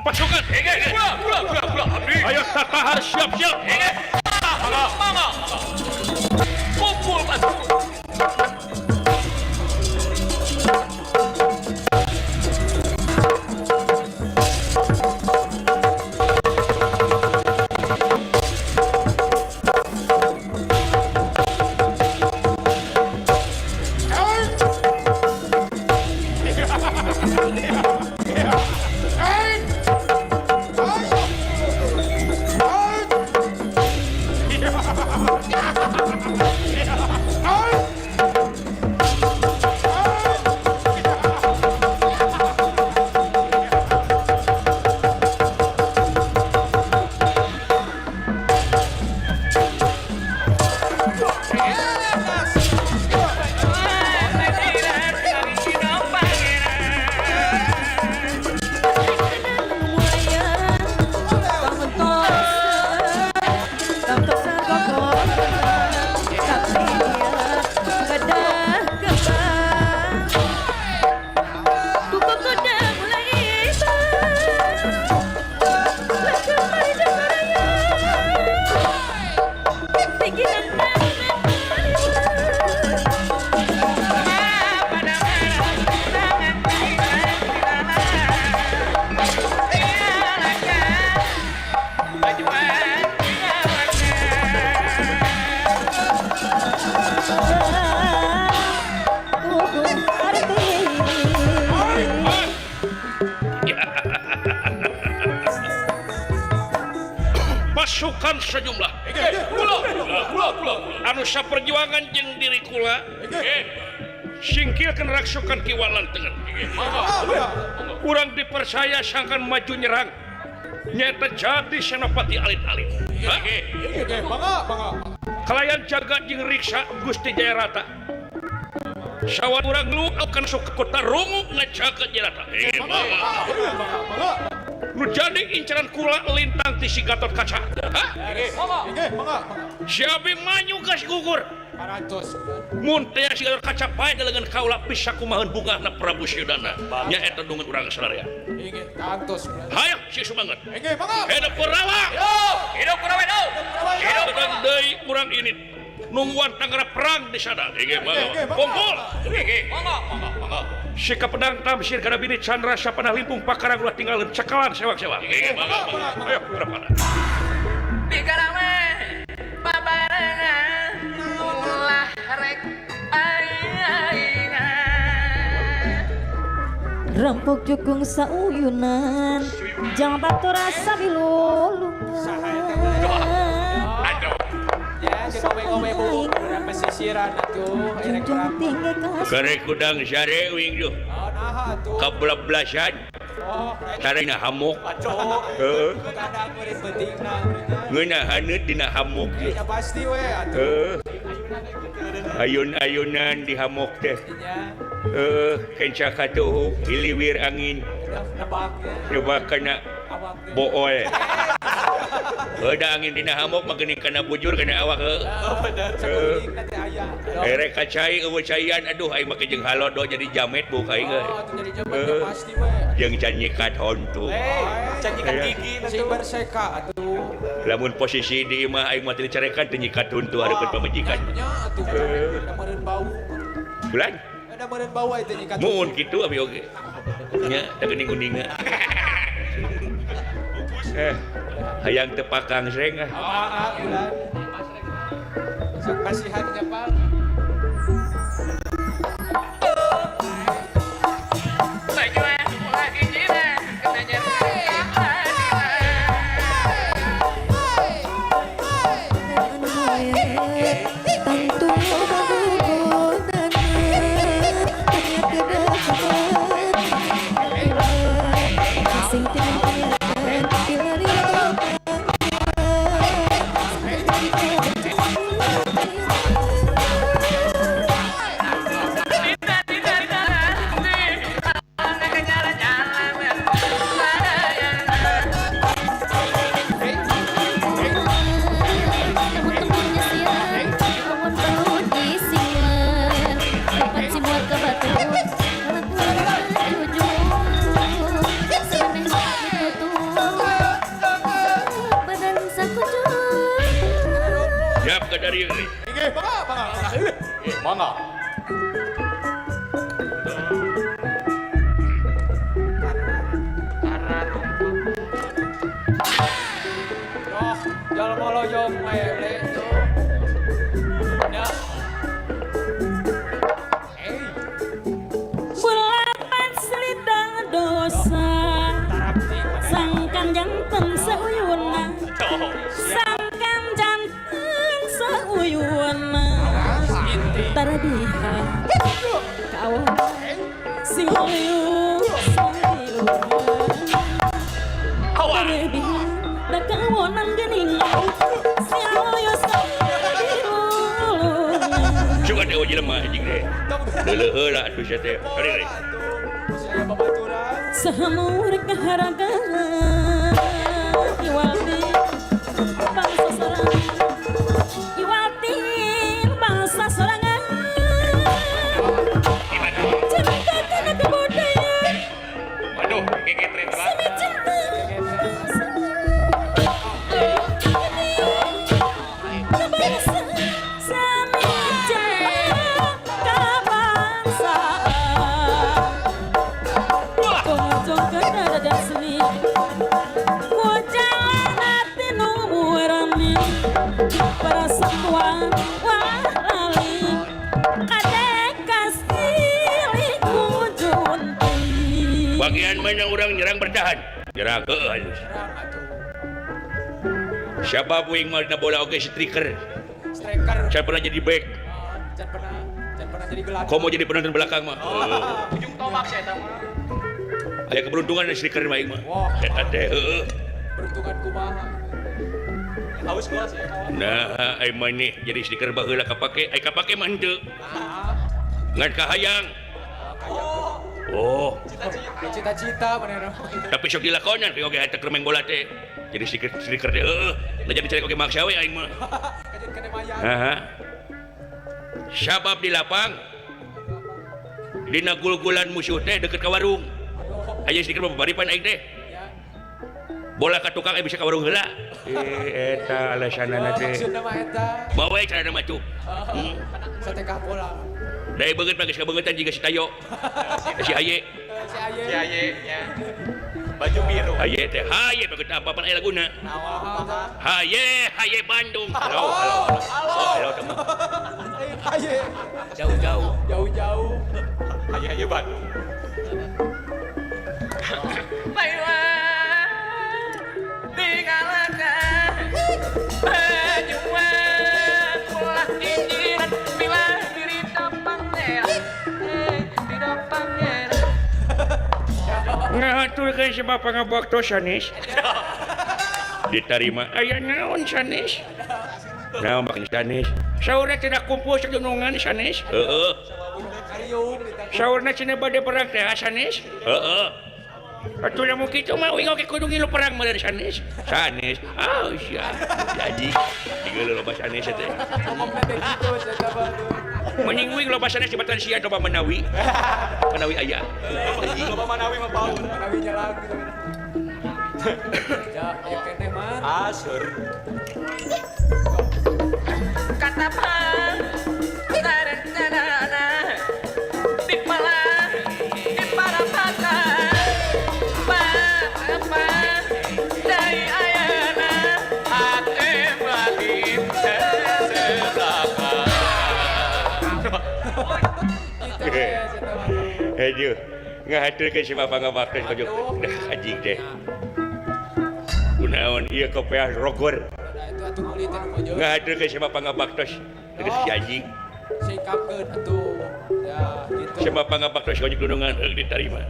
Pasukan. Ayo tatahar siap-siap. Kumpul pasukan. Pasukan sejumlah anu saperjuangan jeung diri kula singkirkeun raksukan kiwalan tengen. Urang dipercaya sangkan maju nyerang nyata jadi Senopati alit-alit. Kalayan jaga jeung riksa Gusti Jayarata. Sawat urang lu akan sok kota rungu ngajaga Jayarata. Nu jadi incaran kula lintang ti si Gatot Kaca. Si Abimanyu geus gugur. Mun teh si Gatot Kaca pae dengan kaula bisa kumaheun bungahna Prabu Suyudana. Nya eta dungan urang sararea. Hayo si sumanget. Hidup Kurawa. Hidup Kurawa hidup. Hidup deui urang ini. Nungguan tanggara perang di sana. Kumpul. Sikap pedang tamsir kada bini Chandra sapanah limpung pakarang ulah tinggalin cekalan sewak-sewak. Ayo berapa? Dikarame babarengan ulah rek aina. Rempuk jukung sauyunan jang batur rasa bilulungan. Kare kudang sare wing duh. Kabelablasan. Sarena hamuk. Heeh. Ngeunah haneut dina hamuk. Heeh. Ayun-ayunan di hamuk teh. Heeh, kenca katuhu hiliwir angin. Nebak kana bool. Udah angin dina hamuk mah geuning kana bujur kana awak heuh. Erek kacai eueuh caian aduh aing make jeung halodo jadi jamet buuk aing euy. Jeung can nyikat hontu. Can nyikat gigi sing berseka atuh. Lamun posisi di imah aing mah teu dicarekan teu nyikat huntu hareupeun pamajikan. Meureun bau. Bulan? Ada meureun bau teh nyikat. Mun kitu abi oge. Nya da geuning kuninga. Hayang teu pakang sreng ah. Heeh, sok kasihan nya Pak. Jujur, dieu. Inggih, mangga, mangga. Mangga. Oh, jalma loyong we tuh. Ya. Bulapan selidang dosa sangkan janten sauyuna sangkan janten sauyuna tarbiha kawan sing liu tarbiha da kawonan geuning sing liu Suka teh jelema anjing teh. Leuleut heula atuh sia teh. Ari. Sahamur kaharagan iwati bangsa sorangan iwati bangsa sorangan cinta kana kebudayaan. Waduh, gegetret lah. Semi cinta bangsa sami cinta kebangsaan. Pojok kerajaan seni persatuan walali kadek kasih kujunti. Bagian mana orang nyerang bertahan? Nyerang heuh halus. Siapa puing mah dina bola oge striker. Striker. Saya pernah jadi back. Jangan pernah jadi gelandang. Komo jadi penonton belakang mah. Ujung tombak saya eta mah. Aya keberuntungan striker mah ieu mah. Eta teh heueuh. Beruntungan kumaha? Haus gua sih. Nah, ai maneh jadi striker baheula kapake, ai kapake mah henteu. Ngan kahayang. Oh, cita-cita manehna. Tapi sok dilakonan oge eta keur main bola teh. Jadi striker teh heueuh, da jadi cari oge maksa we aing mah. Heeh. Sabab di lapang dina gul-gulan musuh teh deket ka warung. Aya striker mah babaripan aing teh. Bola ka tukang bisa ka warung heula. Eta alasanana teh. Maksudna mah eta. Bawa we carana mah tuh. Satekah bola. Dai beungeut mah geus kabeungeutan jiga si Tayo. Si Aye. Si Aye. Si Aye nya. Baju biru. Aye teh haye beungeut apa pan aya laguna. Haye haye Bandung. Halo halo. Halo teman. Haye. Jauh-jauh. Jauh-jauh. Haye haye Bandung. Baiklah. Tinggalkan pejuang ulah injiran bila diri pangeran tidak pangeran. Ngahaturkeun sebab pangabakto sanes. Diterima aya naon sanes? Naon bak sanes? Saurna tidak kumpul sagunungan sanes? Heeh. Saurna cenah bade perang teh sanes? Heeh. Atuh lamun kitu mah uing oge kudu ngilu perang meureun sanes. Sanes. Ah sia. Jadi digeuleuh loba sanes teh. Ngomongna teh kitu cenah mah. Mending uing loba sanes dibatan sia loba Manawi. Manawi aya. Loba Manawi mah paur. Manawi nyerang gitu. Ya, aya keneh mah. Asur. Kata pan tarencana di pala di parapatan apa dari ayana hati mati seselakan. Aduh, ngahaturkeun si bapak ngabaktos kojok. Dah anjing teh. Kunaon ieu kopeah rogor. Ngahaturkeun si bapak ngabaktos. Geus si anjing. Sikapkeun atuh. Ya, gitu. Si bapak ngabaktos kojok dunungan heug ditarima.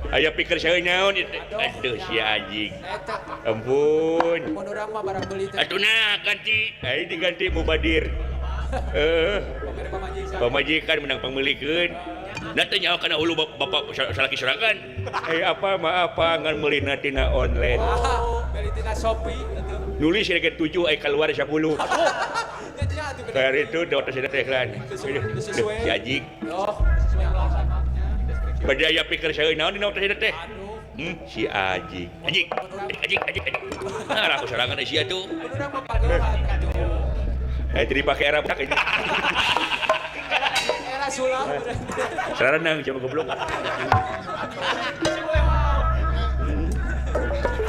Aya pikir saya naon ieu teh. Aduh si anjing. Ampun. Mun urang mah barang beuli teh. Atuh nah ganti. Ai diganti mubadir. Pamajikan menang pangmeulikeun. Nah teh nyaho kana hulu bapak salaki sorangan. Apa mah apa ngan meulina tina online. Meuli tina Shopee atuh. Nulis rek 7 ai kaluar 10. Bayar itu da otos teh iklan. Si anjing. Bade aya pikir saya naon dina otos teh. Si anjing. Anjing, anjing, anjing, anjing. Nah, aku sorangan sia tuh. Jadi pakai era budak ini. Era sulah. Saranang coba goblok.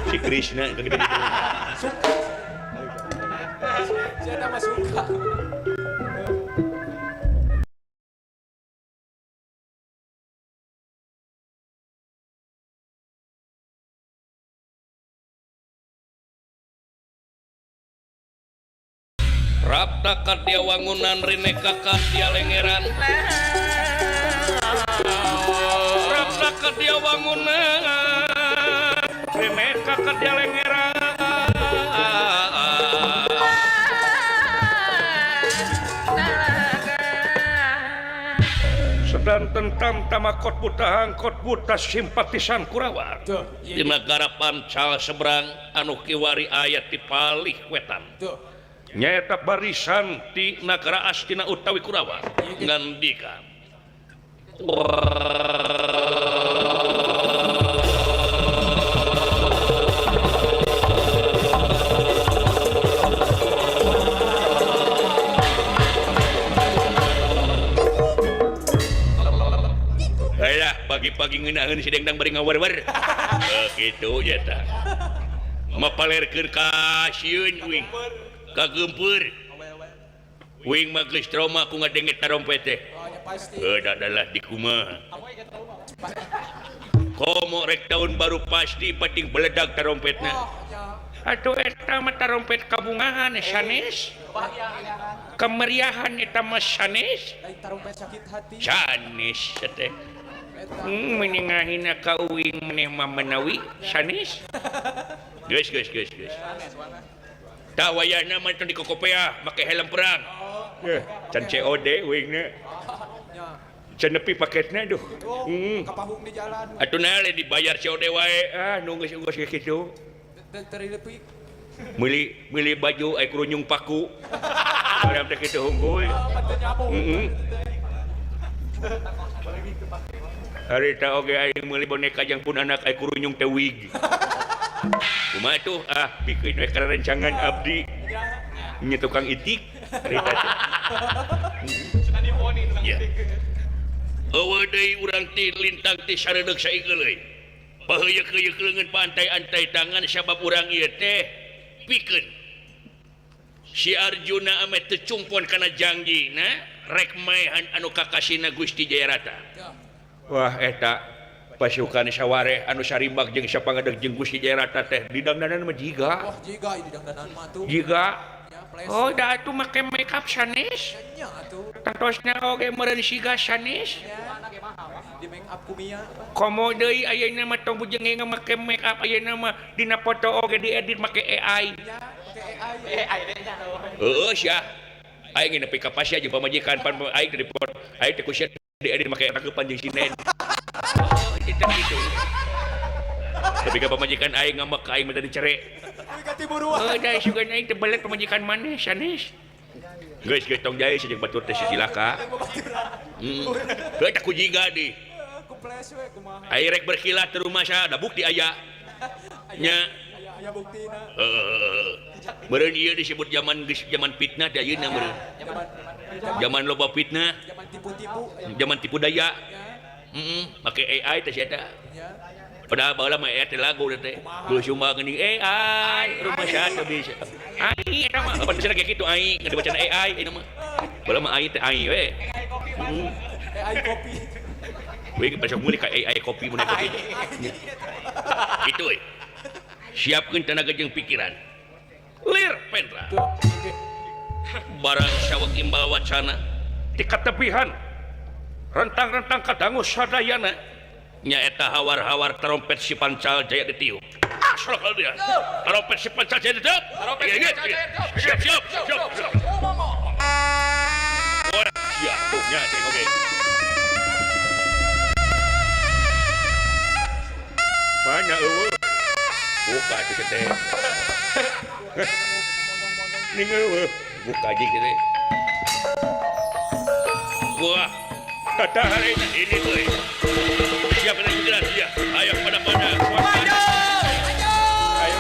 Si Krishna gitu. Suka. Saya mah suka. Rapta kadia wangunan rineka kadia lengeran. Rapta kadia wangunan rineka kadia lengeran. Sedanten tamtama kot buta angkot buta simpatisan Kurawa. Di negara Pancal seberang anu kiwari aya ti palih wetan. Nyaeta barisan ti nagara Astina utawi Kurawa ngandika. Alah, pagi-pagi ngeunaheun si Dengdang bari ngawer-wer. Kitu nya tah. Mapalerkeun ka sieun uing. Kagempur wing mah geus trauma ku ngadenge tarompet teh. Adalah di kumaha. Komo rek tahun baru pasti pating beledag tarompetna. Atuh eta mah tarompet kabungahan sanes. Kemeriahan eta mah sanes. Tarompet sakit hati. Sanes teh. Meningahina ka uing maneh mah menawi sanes. Geus geus geus geus. Tah wayahna mah tong dikokopea make helm perang. Can COD uingna. Can nepi paketna duh. Kapahung di jalan. Atuh na le dibayar COD wae. Ah nu geus geus kitu. Teu Meuli meuli baju aya kurunyung paku. Urang teh kitu hungkul. Heeh. Harita oge aing meuli boneka jang pun anak aya kurunyung teh wig. Kumaha tuh ah pikeun we kana rencangan abdi nya tukang itik harita teh. Ya. Eueuh deui urang ti lintang ti sareudeuh saikeul euy. Paheuyeuh-heuyeuk leungeun pantai-antai tangan sabab urang ieu teh pikeun. Si Arjuna ame teu cumpon kana jangjina rek maehan anu kakasihna Gusti Jayarata. Wah eta pasukan sawareh anu sarimbak jeung sapangadeg jeung Gusti Jayarata teh di dangdanan mah jiga. Wah jiga di dangdanan mah tuh. Jiga. Oh da atuh make makeup sanes. Nya atuh. Tantosna oge meureun siga sanes. Di make up ku Mia. Komo deui ayeuna mah tong bujeng make make up ayeuna mah dina foto oge diedit make AI. Nya make AI. AI deh nya. Heueuh sia. Aing nepi ka pasya jeung pamajikan pan aing teh dipot aing teh ku sia diedit make tangkeupan jeung sinden. Kita gitu. Tapi ka pamajikan aing ngambek ka aing minta dicere. Oh, da sugan aing teh belet pamajikan maneh sanes. Geus geus tong jae jeung batur teh silaka. Heeh. Heuh teh ku jiga di. Aing rek berkilat di rumah saya, ada bukti aya. Nya. Aya buktina. Heeh. Meureun ieu disebut zaman geus zaman fitnah teh ayeuna meureun. Zaman loba fitnah, zaman tipu-tipu, zaman tipu daya. Heeh, make AI teh sia eta. Padahal baheula mah AI teh lagu teh. Geus sumbang geuning AI, rumah sia teh bisa. AI eta mah apa bisa kayak kitu AI, ngan dibacana AI eta mah. Baheula mah AI teh AI we. AI kopi. We basa meuli ka AI kopi mun kopi. Kitu we. Siapkeun tenaga jeung pikiran. Lir Pendra. Barang saweg imbal wacana ti katebihan rentang-rentang kadangu sadayana nyaeta hawar-hawar trompet si Pancal Jaya ditiup. Ah, salah dia. Trompet si Pancal Jaya ditiup. Siap, siap, siap, siap. Wah, ya, tuh nya teh oge. Mana eueuh? Buka tuh teh. Ning eueuh, buka jeung teh. Wah, kata hari ini euy. Siap dan pikiran ya. Ayo pada-pada. Maju! Ayo.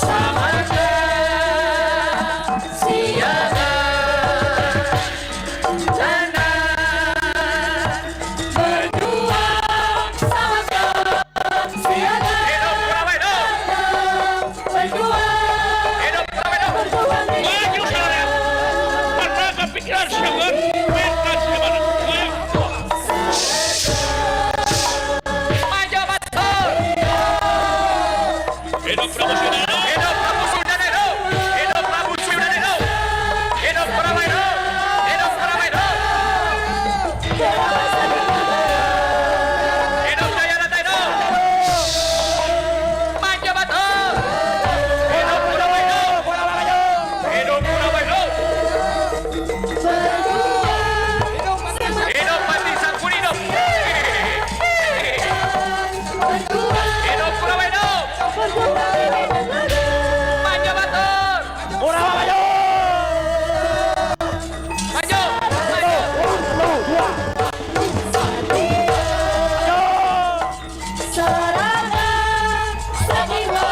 Sama siaga. Hidup Prabu Suyudana. Hidup Prabu Suyudana hidup. Hidup Prabu Suyudana hidup. Hidup Prabu hidup. Hidup Prabu hidup. Hidup Jayarata hidup. Maju batur. Hidup Prabu hidup. Hidup Prabu hidup. Hidup Pati Sangkuni hidup. Hidup Prabu hidup. Maju batur. Maju. Maju. Sarada Sajiwa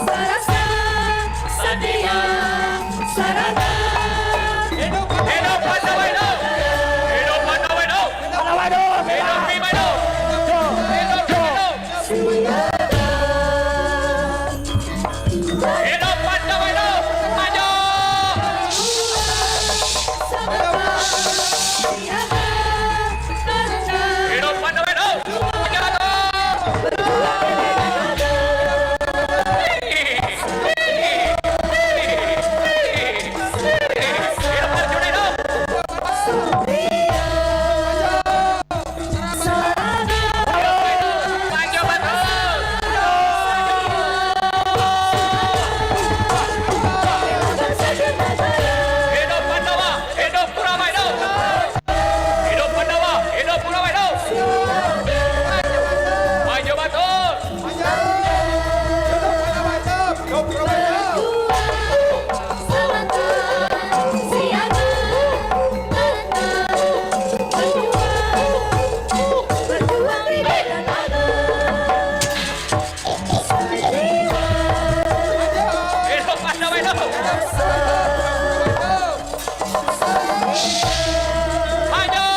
Sarasa Satya Sarada. Hidup Pandawa hidup. Hidup Pandawa hidup. Hidup Bima hidup. Hidup hidup. Hidup Pandawa hidup. Maju. Hidup Pandawa hidup. Maju batur. Hidup Arjuna hidup. Maju batur. Hidup Pandawa, hidup Kurawa hidup. Hidup Pandawa, hidup Kurawa hidup. Maju batur. Hidup Pandawa hidup. Maju.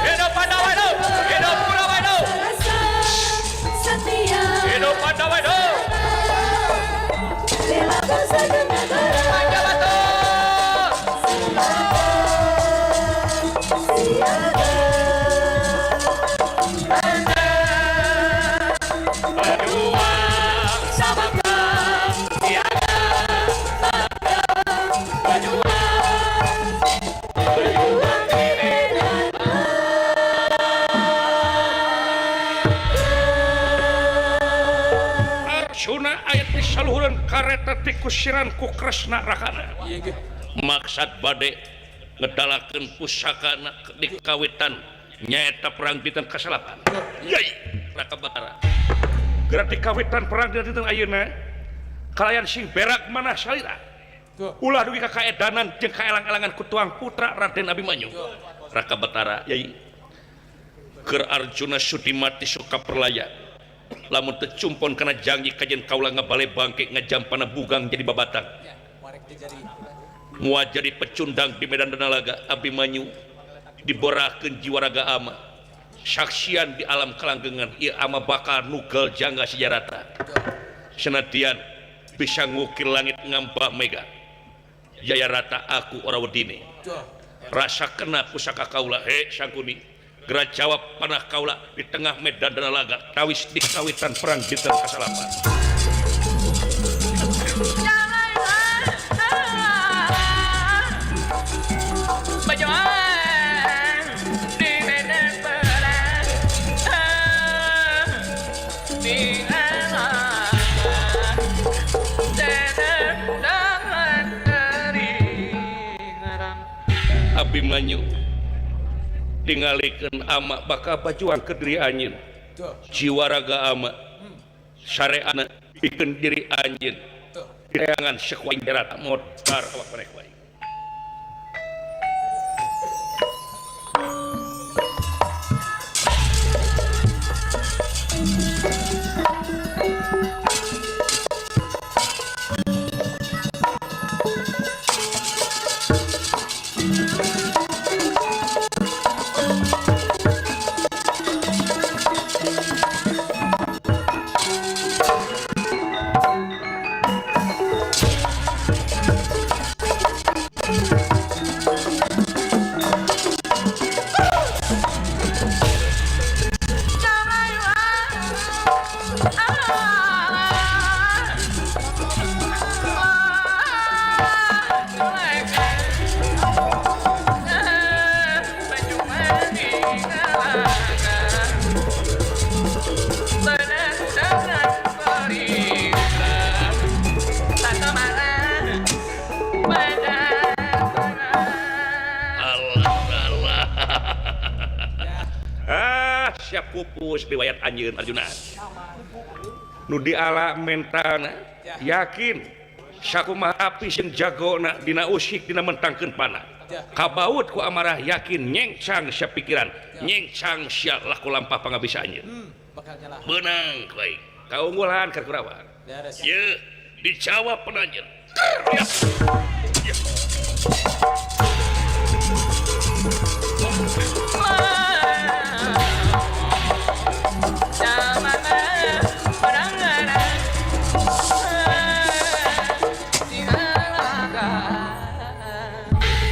Hidup Pandawa hidup. Hidup Kurawa hidup. Hidup Pandawa hidup. Maju batur. Berjuang Berjuang di medan. Arjuna aya di saluhureun kareta tikusiran ku Kresna rakana. Maksad bade ngedalakeun pusakana di kawitan nyaeta perang dinten kasalapan. Yai Raka Batara. Geura di kawitan perang dinten ayeuna kalayan sing berak manah salira. Ulah dugi ka kaedanan jeung kaelang-elangan ku tuang putra Raden Abimanyu. Raka Batara yai keur Arjuna sudi mati suka perlaya. Lamun teu cumpon kana janji kajen kaula ngabale bangke ngajampana bugang jadi babatang. Moal jadi pecundang di medan Danalaga Abimanyu diborakeun jiwa raga ama. Saksian di alam kelanggengan ieu ama bakal nugel jangga sejarata. Senadian bisa ngukir langit ngambah mega. Jayarata aku ora wedine. Rasa kena pusaka kaula he Sangkuni. Geura jawab panah kaula di tengah medan Danalaga tawis di kawitan perang dinten kasalapan. Berjuang di medan perang. Di alam tendangan dari ngarang. Abimanyu tingalikeun ama bakal bajuang ke diri anjeun. Jiwa raga ama sareana pikeun diri anjeun. Direangan sekuat darat modar awak mereka baik. siap pupus riwayat anjeun Arjuna. Nu diala mentalna yakin sakumaha api sing jagona dina usik dina mentangkeun panah. Kabaut ku amarah yakin nyengcang sia pikiran, nyengcang sia laku lampah pangabisa anjeun. Beunang ku aing. Kaunggulan keur Kurawa. Ye, dijawab penanjeun.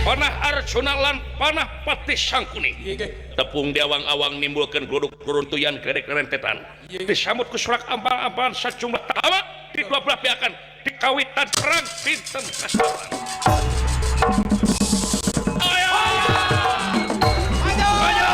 Panah Arjuna lan panah Patih Sangkuni tepung di awang-awang nimbulkeun gluduk ruruntuyan gledek rentetan disambut ku surak ampal-ampalan sejumlah tawa di dua belah pihakan di kawitan perang dinten kasawan. Ayo! Ayo!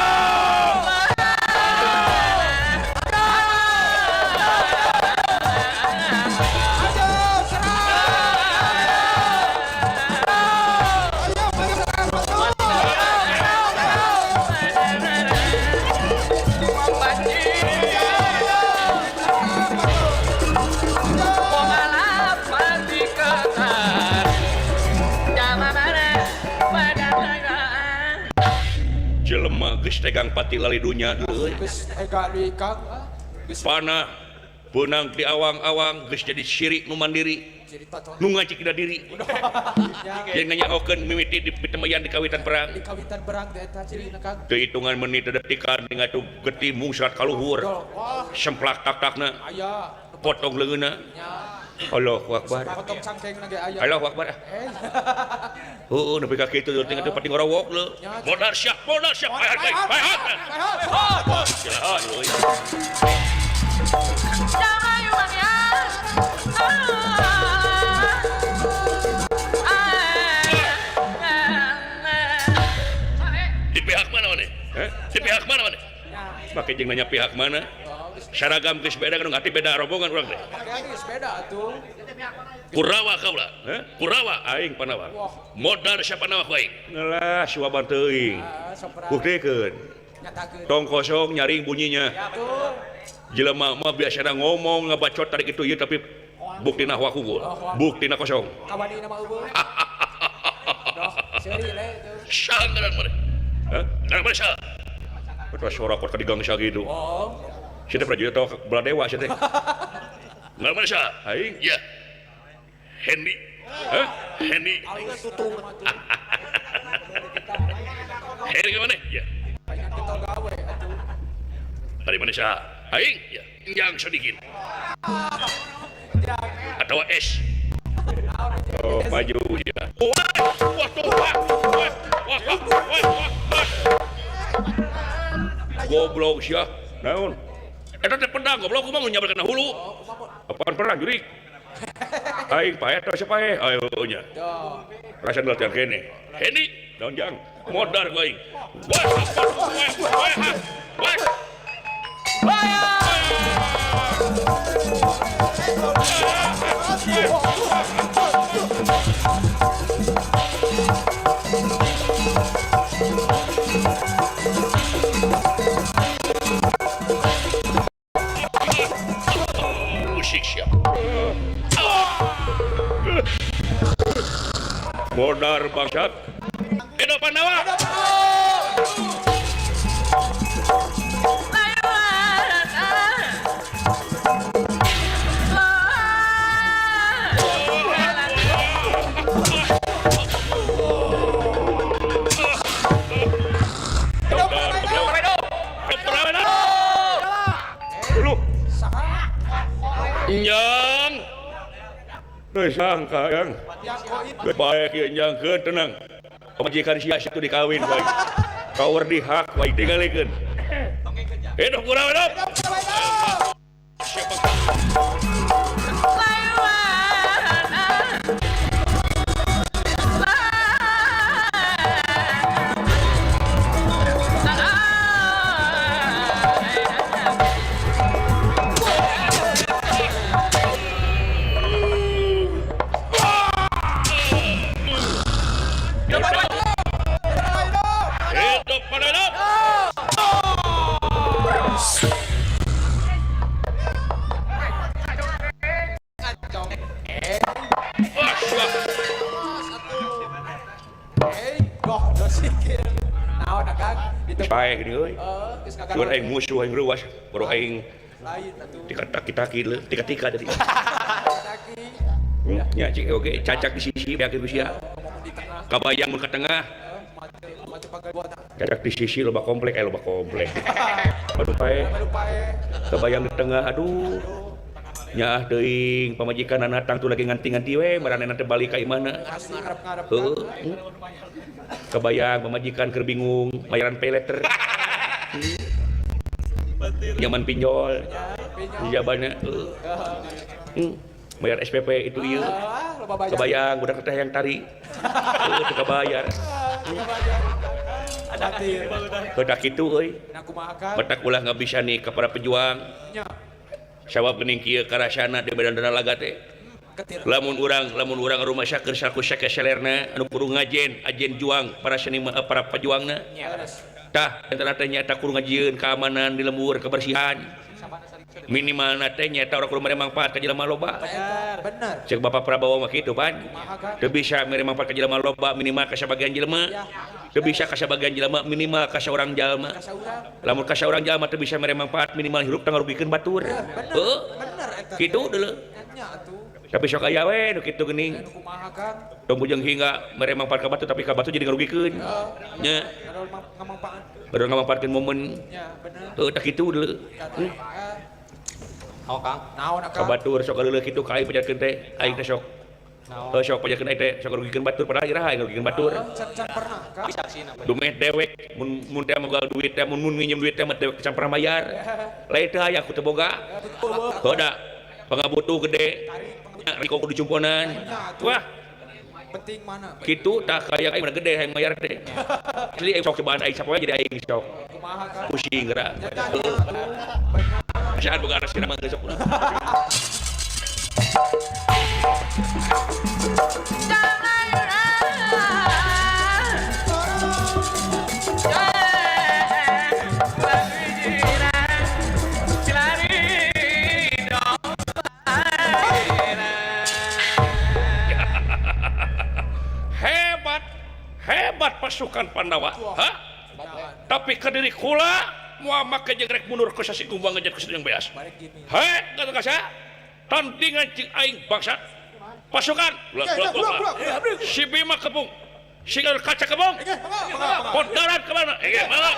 Jelema geus tegang pati lali dunya deui. Geus ega deui Kang. Panah beunang di awang-awang geus jadi sirik nu mandiri. Nu ngacik dina diri. Jeung nganyahokeun mimiti di pitemayan di kawitan perang. Di kawitan perang teh eta cirina Kang. Teu hitungan menit detikan ngatuh getih mungsrat ka luhur. Semplak tak-takna. Aya. Potong leungeunna. Allahu Akbar. Potong cangkengna ge aya. Allahu Akbar. Heueuh nepi ka kitu teh atuh pati ngorowok leu. Modar siap, modar siap. Hayat baik, hayat. Silahan euy. Di pihak mana maneh? Di pihak mana maneh? Make jeung nanya pihak mana? Seragam geus beda kan hati beda rombongan urang teh. Geus beda atuh. Kurawa kaula, Kurawa aing Pandawa. Modar siapa Pandawa ku aing? Ngelah suaban teuing. Buktikeun. Tong kosong nyaring bunyinya. Jelema mah biasana ngomong ngabacot tarik itu ieu tapi buktina huwa buktina kosong. Kawanina mah eueuh. Doh, seuri le tuh. Saha ngaran maneh? Hah? Ngaran maneh saha? Betul suara kok digangsa gitu. Oh. Sia teh prajurit atau baladewa sia teh. Ngaran maneh saha? Aing. Ya. Hendi. Hah? Hendi. Hendi ka maneh? Ya. Dari mana saha? Aing. Ya. Yang sedikit. Atau S. Oh, maju ya. Wah, wah, wah, wah, wah, wah, wah. Goblok sia. Naon? Eta teh pedang goblok kumaha mun nyabar kana hulu. Apaan perang jurik? Aing paeh teh siapa paeh? Ayo nya. Rasa latihan kene. Hendi, daun jang. Modar ku aing. Wah, wah, wah, wah. Musik siap. Modar bangsat. Edo Pandawa. Nyang. Teu sangka yang. Baik ieu nyangkeun tenang. Pamajikan sia satu dikawin baik. Kawer di hak baik tingalikeun. Hidup kurang hidup. Paeh gini euy. Cuman aing musuh aing ruas, baru aing tika-taki tika-tika tadi. Nya cik oge cacak di sisi beak ku sia. Kabayang mun ka tengah. Cacak di sisi loba komplek aya loba komplek. Aduh paeh. Kabayang di tengah aduh. Nyaah teuing pamajikan datang tuh lagi nganti-nganti we maranehna teh balik ka imahna. Heuh. Kebayang pamajikan keur bingung bayaran pay letter. Nyaman pinjol. Jabanna heeh. Bayar SPP itu ieu. Kebayang budak teh yang tari. Heuh teu kabayar. Heuh da kitu euy. Batak ulah ngabisa nih ka para pejuang. Sabab geuning kieu karasana di medan laga teh. Lamun urang rumasa keur saku sakeselerna anu kudu ngajen ajen juang para seniman para pejuangna. Tah antara teh nyaeta kudu ngajieun keamanan di lembur kebersihan. Minimalna teh nyaeta urang kudu mere mangfaat ka jelema loba. Bener. Ceuk Bapak Prabowo mah kitu pan. Teu bisa mere mangfaat ka jelema loba minimal ka sabagian jelema. Teu bisa ka sabagian jelema minimal ka saurang jalma. Lamun ka saurang jalma teu bisa mere mangfaat minimal hirup teu ngarugikeun batur. Heuh. Kitu deuleu. Tapi sok aya we nu kitu geuning. Tong bujeng hingga mere mangfaat ka batur tapi ka batur jadi ngarugikeun. Nya. Baru ngamangfaatkeun momen. Heuh tah kitu deuleu. Naon akang? Ka batur sok galeuleut kitu ka aing pajarkeun teh, aing teh sok. Heuh sok pajarkeun aing teh sok ngarugikeun batur padahal iraha aing ngarugikeun batur. Can pernah Kang. Dumeh dewek mun teh moga duit teh mun nginjem duit teh mah dewek can pernah bayar. Lain teh hayang ku teu boga. Heuh da pangabutuh gede. Riko kudu cumponan. Wah, penting mana? Kitu tah kaya aing mah gede hayang mayar teh. Asli aing sok cobaan aing sapoe jadi aing sok. Pusing geura. Saat boga arasina mah geus sok. Hebat, hebat pasukan Pandawa. Hah? Tapi kediri kula moal make jeung rek mundur ke sasi kumbang ngejat ke yang beas. Hei, kata tandingan cing aing bangsat. Pasukan, si Bima kepung, si Kaca kepung, Pondaran kemana? Mana?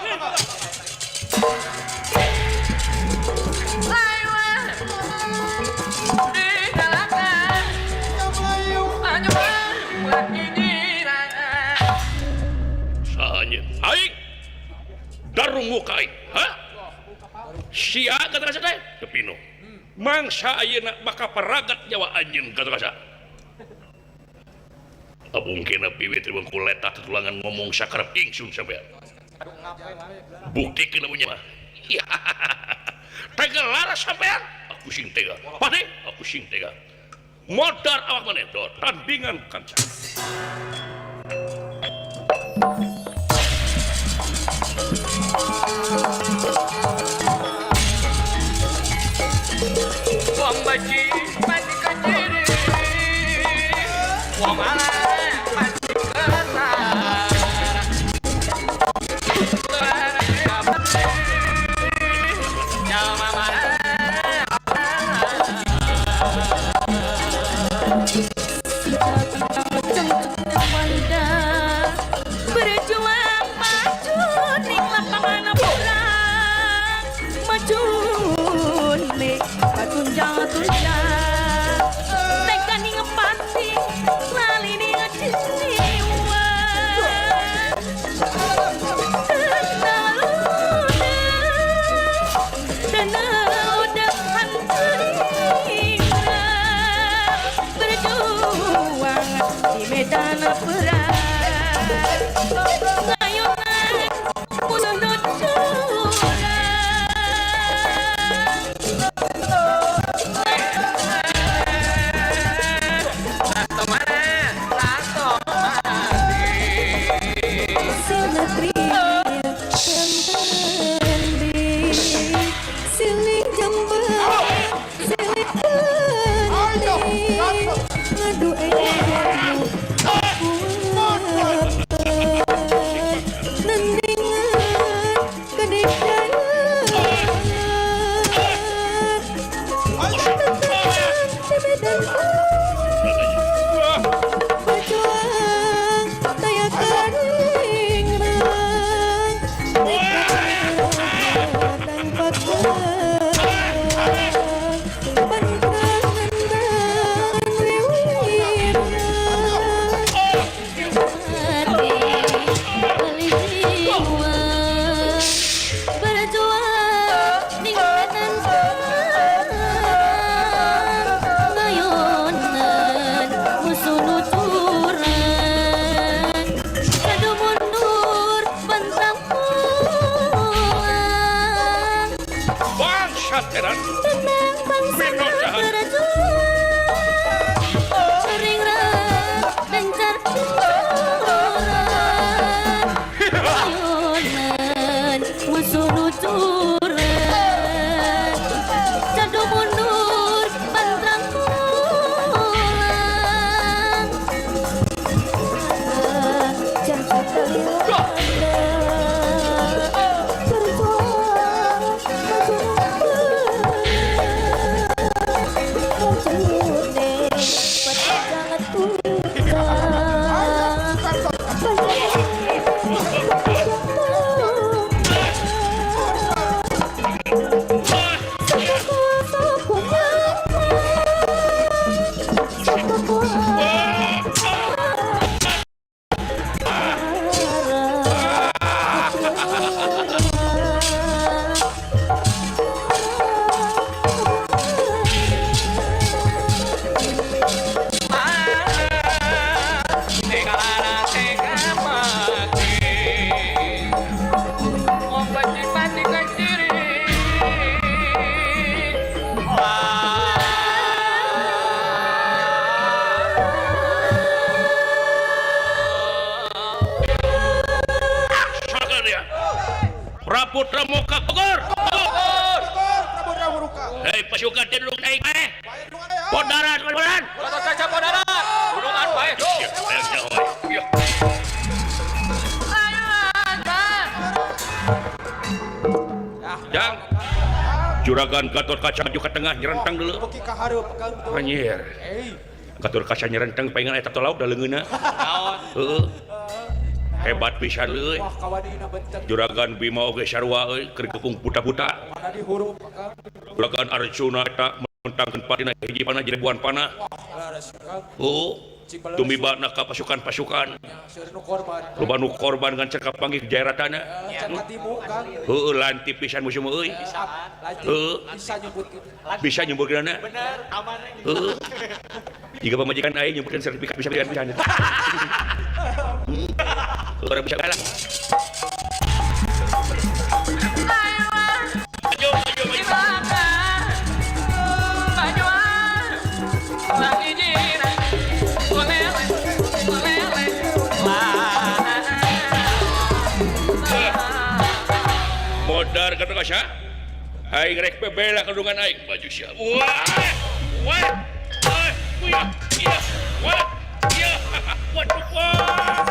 Aing darungu ka aing. Hah? Sia kata rasa teh teu mangsa ayeuna bakal paragat nyawa anjeun kata rasa. Mungkin piwit riweuh letah tutulangan ngomong sakarep ingsun sampean. Buktikeun lamun nya. Tega laras sampean, aku sing tega. Pade, aku sing tega. Modar awak maneh tandingan kanca. Wong baji mati keciri, wong alay mati ketar. Berjuang maju ning lapangan perang, maju ning patunjang-tunjang, teka ning pati lali ning jiwa. Berjuang di medan perang. Ngadu Berjuang daya karingrang tanpa Putra Muka Bogor. Hei pasukan teh duduk aing bae. Podaran, podaran. Gatot Kaca podaran. Dudungan bae. Jang. Juragan Gatot Kaca maju ke tengah nyerentang dulu. Anjir. Gatot Kaca nyerentang pengen eta lauk da leungeunna. Heeh. Hebat pisan euy. Juragan Bima oge sarua euy keur kepung buta-buta. Juragan Arjuna eta mentangkeun patina hiji panah ribuan panah. Oh, tumibana ka pasukan-pasukan. Loba nu korban ngan cekap panggih jairatana. Heueuh lanti pisan musuh euy. Heueuh bisa nyebutkeunana. Bener, aman. Heueuh. Jika pamajikan aing nyebutkeun sertifikat bisa pisan. Orang bisa kalah. Maju, maju, maju. Modar kata kasya. Aing rek bebela kandungan aing baju sia. Wah! Wah! Wah! Iya! Iya! Wah! Iya! Waduh! Wah!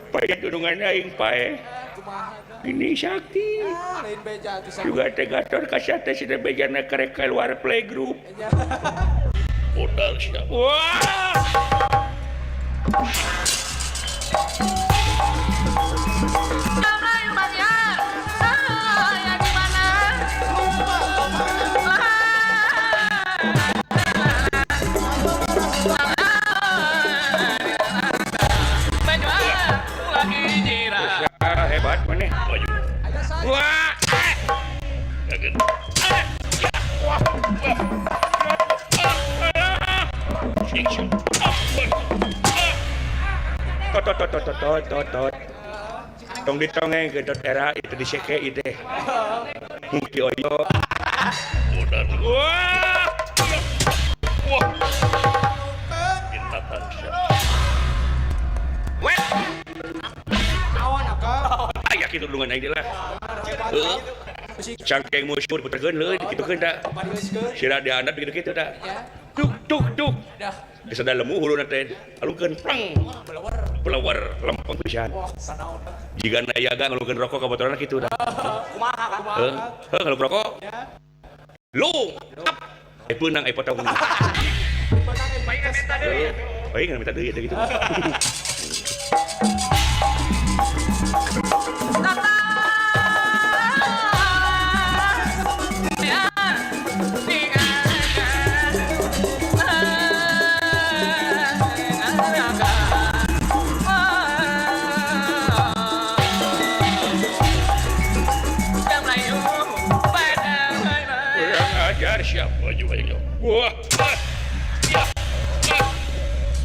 Pae dunungan aing pae. Ini sakti. Juga teh Gatot Kaca teh sina bejana karek keluar playgroup. Modal sia. Wah! Hebat mana? Wah! Tot tot tot tot tot tot. Tong ditongeng ke dot era itu diseke itu. Mungkin oyo. Wah! Wah! Aya kitu dulungan aing lah. Heeh. Cangkeng musyur puterkeun leuy dikitukeun da. Sira dihandap kitu-kitu da. Tuk tuk tuk. Geus ada lemu huluna teh. Alungkeun prang. Pelawar lempeng pisan. Jika nayaga ngelukeun rokok ka baturana kitu dah. Kumaha kan? Heuh, ngeluk rokok. Lu, tap. Peunang potong. Paingan minta deui gitu. Ajar siapa juga ini. Wah. Ya.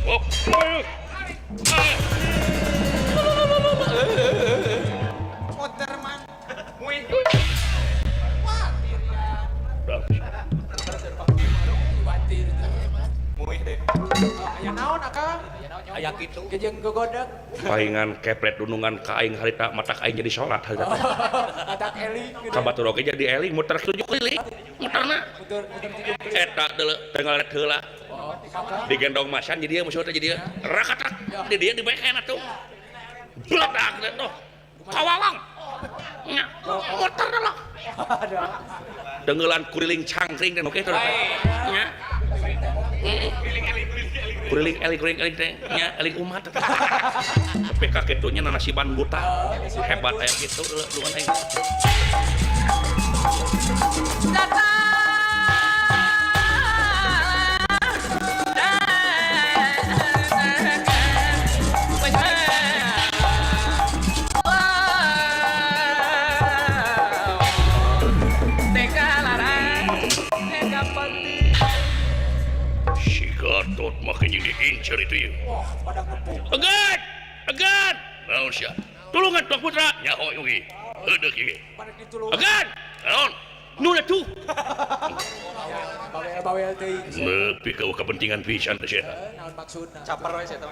Oh. Muter man. Aya naon akang? Aya kitu. Jeung gogodeg. Paingan keplet dunungan ka aing harita matak aing jadi salat harita. Matak eling. Ka batur oge jadi eling muter 7 keliling. Muterna. Eta deuleu tengah heula. Digendong masan jadi dia musuh teh jadi rakatak. Di dia dibeken atuh. Bledak tuh. Kawawang. Nya, muter deuleu. Dengeulan kuriling cangkring teh oke teh. Nya. Kuriling eling teh nya eling umat. Tapi kakitunya nanasiban buta. Hebat aya kitu deuleu duan aing. Si Gatot makin jadi diincar itu ya. Agan, agan. Naon sia? Tulungan Tuan Putra. Nyaho yogi. Heudeuk ieu. Agan. Naon? Nu atuh. Bawel-bawel teuing. Nepi ka kepentingan pisan teh sia. Naon maksudna? Caper we sia teh.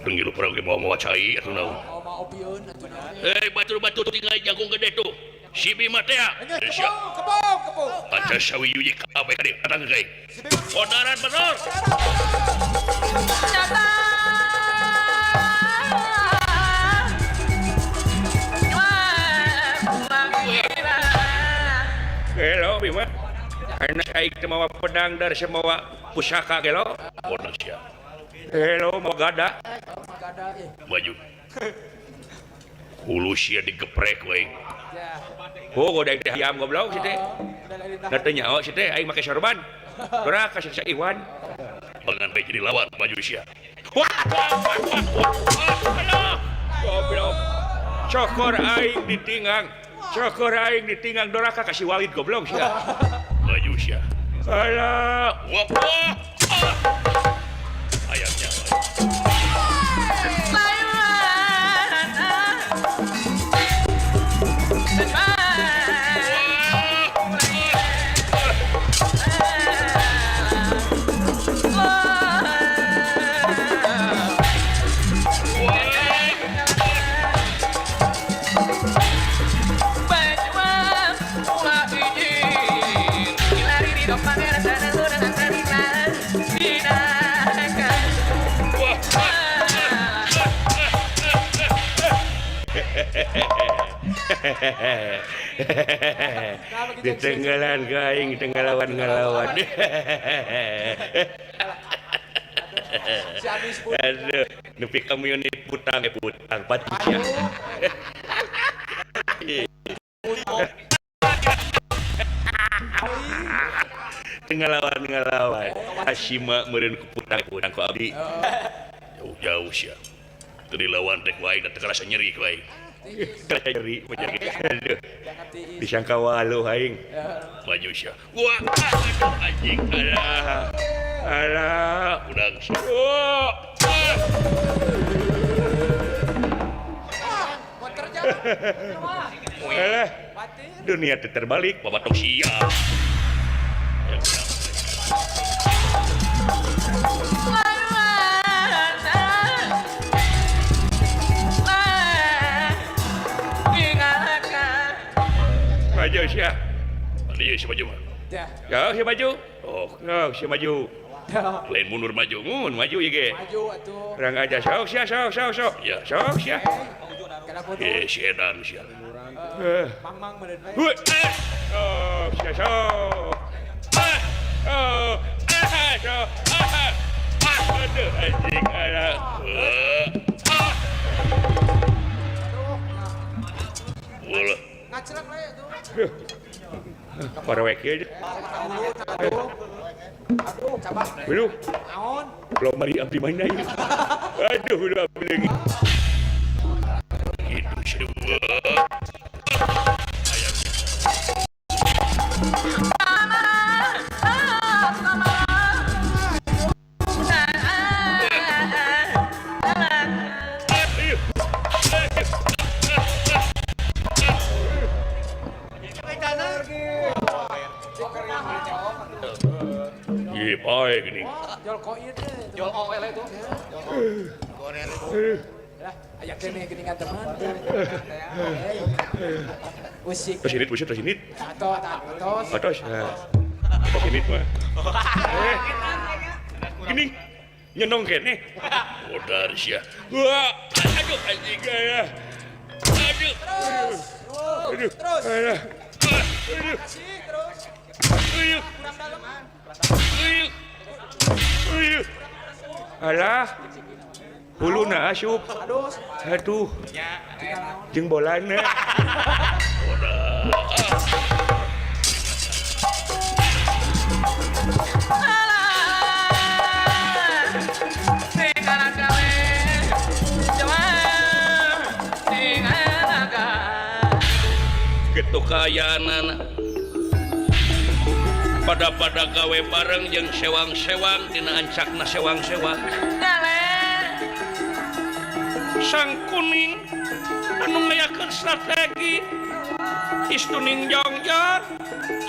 Tenggilu perang ge mawa-mawa cai atuh naon. Mawa opieun atuh naon. Eh batur-batur tinggal jagung gede tuh. Si Bima teh. Kepung, kepung, kepung. Aca sawi yuji kabeh ka dieu datang ka aing. Kodaran bener. Hello Bima. Ayeuna aing teh mawa pedang dar mawa pusaka gelo. Bodoh sia. Hello mawa gada. Maju. Hulu sia digeprek we. Oh, goda teh hayam goblok si teh. Da teu nyaho si teh aing make sorban. Dora ka si Iwan. Bangan bae jadi lawan maju sia. Wah, wah, wah, wah. Goblok. Cokor aing ditinggang. Cokor aing ditinggang doraka ka si Walid goblok sia. Maju sia. Alah, wah, wah. Ayamnya. Di tenggelan kaing tenggelawan ngelawan. Aduh, nepi kamu unit putang putang pati sia. Tenggelawan ngelawan. Asima meureun ku putang putang ku abdi. Jauh-jauh sia. Teu dilawan teh ku aing da teu karasa nyeri ku aing. Nyeri aduh. Disangka waluh aing. Maju sia. Wah, aduh anjing. Alah. Alah, udang sia. Alah. Dunia terbalik, babatok sia. Maju sia. Maju si maju mah. Ya, si maju. Oh, si maju. Lain mundur maju mun maju ieu ge. Maju atuh. Urang aja sok sia sok sok sok. Ya sok sia. Eh si edan sia. Mang-mang meureun we. Heuh. Sok sia sok. Ah. Oh. Ah sok. Ah. Ah aduh anjing alah. Ah. Ulah. Ngacelak we atuh. Para wek ieu. Aduh. Aduh, cabak. Aduh. Naon? Belum mari abdi mana ieu. Aduh, udah abdi lagi. Gitu semua. Ih, pae gini. Jol koin teh. Jol OL itu. Lah, aya keneh geuningan teman. Usik. Terus ini, terus ini. Atos, atos. Atos. Terus ini mah. Gini nyenong keneh. Modar sia. Wah, aduh anjing ya. Aduh. Terus. Aduh. Terus. Aduh. Kasih terus. Aduh. Kurang dalam. Aduh. Alah. Huluna asup. Aduh. Aduh. Jeung bolana. Kitu kaayaanana. Pada-pada gawe bareng jeung sewang-sewang dina ancakna sewang-sewang. Sang kuning anu ngayakeun strategi istuning jongjon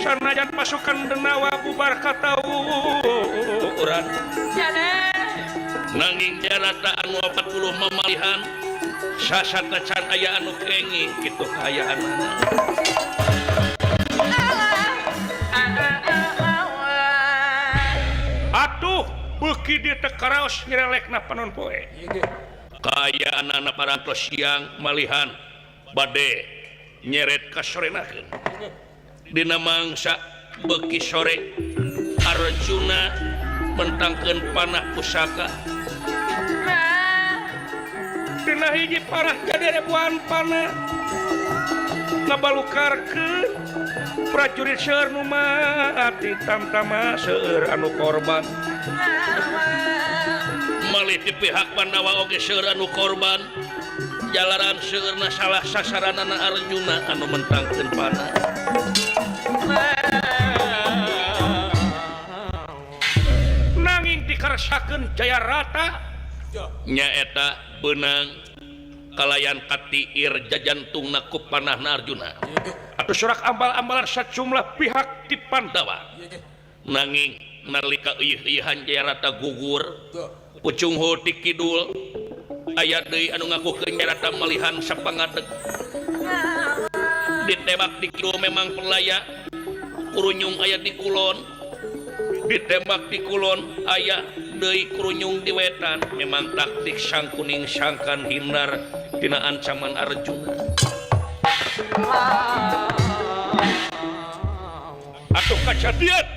sanajan pasukan Denawa bubar katawuran. Nanging Jarata anu 40 mamalihan sasatna can aya anu kenging kitu kaayaanana. Atuh beuki dieu teh karaos nyerelekna panon poe. Kaayaan anak parantos siang malihan bade nyeret kasorenakeun. Dina mangsa beuki sore Arjuna mentangkeun panah pusaka. Dina hiji parah jadi ribuan panah ngabalukarkeun prajurit seueur nu mati tamtama seueur anu korban. Malih di pihak Pandawa oge seueur anu korban jalaran seueurna salah sasaranana Arjuna anu mentangkeun panah. Nanging dikarsakeun Jayarata nyaeta beunang kalayan katiir jajantungna ku panahna Arjuna. Atuh surak ambal-ambalan sejumlah pihak di Pandawa. Nanging nalika eueuh-eueuhan Jayarata gugur pucung di kidul aya deui anu ngakukeun Jayarata malihan sapangadeg. Ditembak di kidul memang pelaya kurunyung aya di kulon. Ditembak di kulon aya deui kurunyung di wetan. Memang taktik sang kuning sangkan hindar tina ancaman Arjuna. Atuh kajadian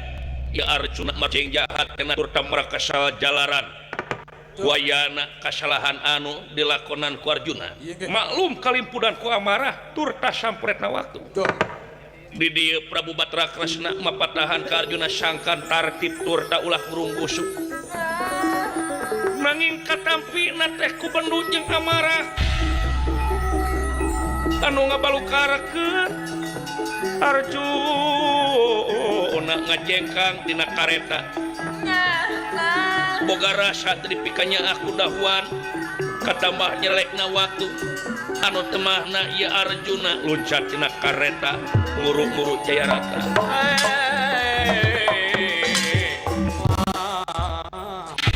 ya Arjuna macing jahat kena turta merakasal jalaran wayana kasalahan anu dilakonan ku Arjuna. Maklum kalimpudan ku amarah turta sampretna waktu. Di dieu Prabu Batra Kresna mapatahan ka Arjuna sangkan tartib turta ulah ngurung-gusuk. Nanging katampina teh ku bendu jeung amarah anu ngabalukarkeun Arjuna ngajengkang dina kareta. Boga rasa dipikanya aku dahuan katambah nyelekna waktu anu temahna ieu Arjuna luncat tina kareta nguru-nguru Jayarata.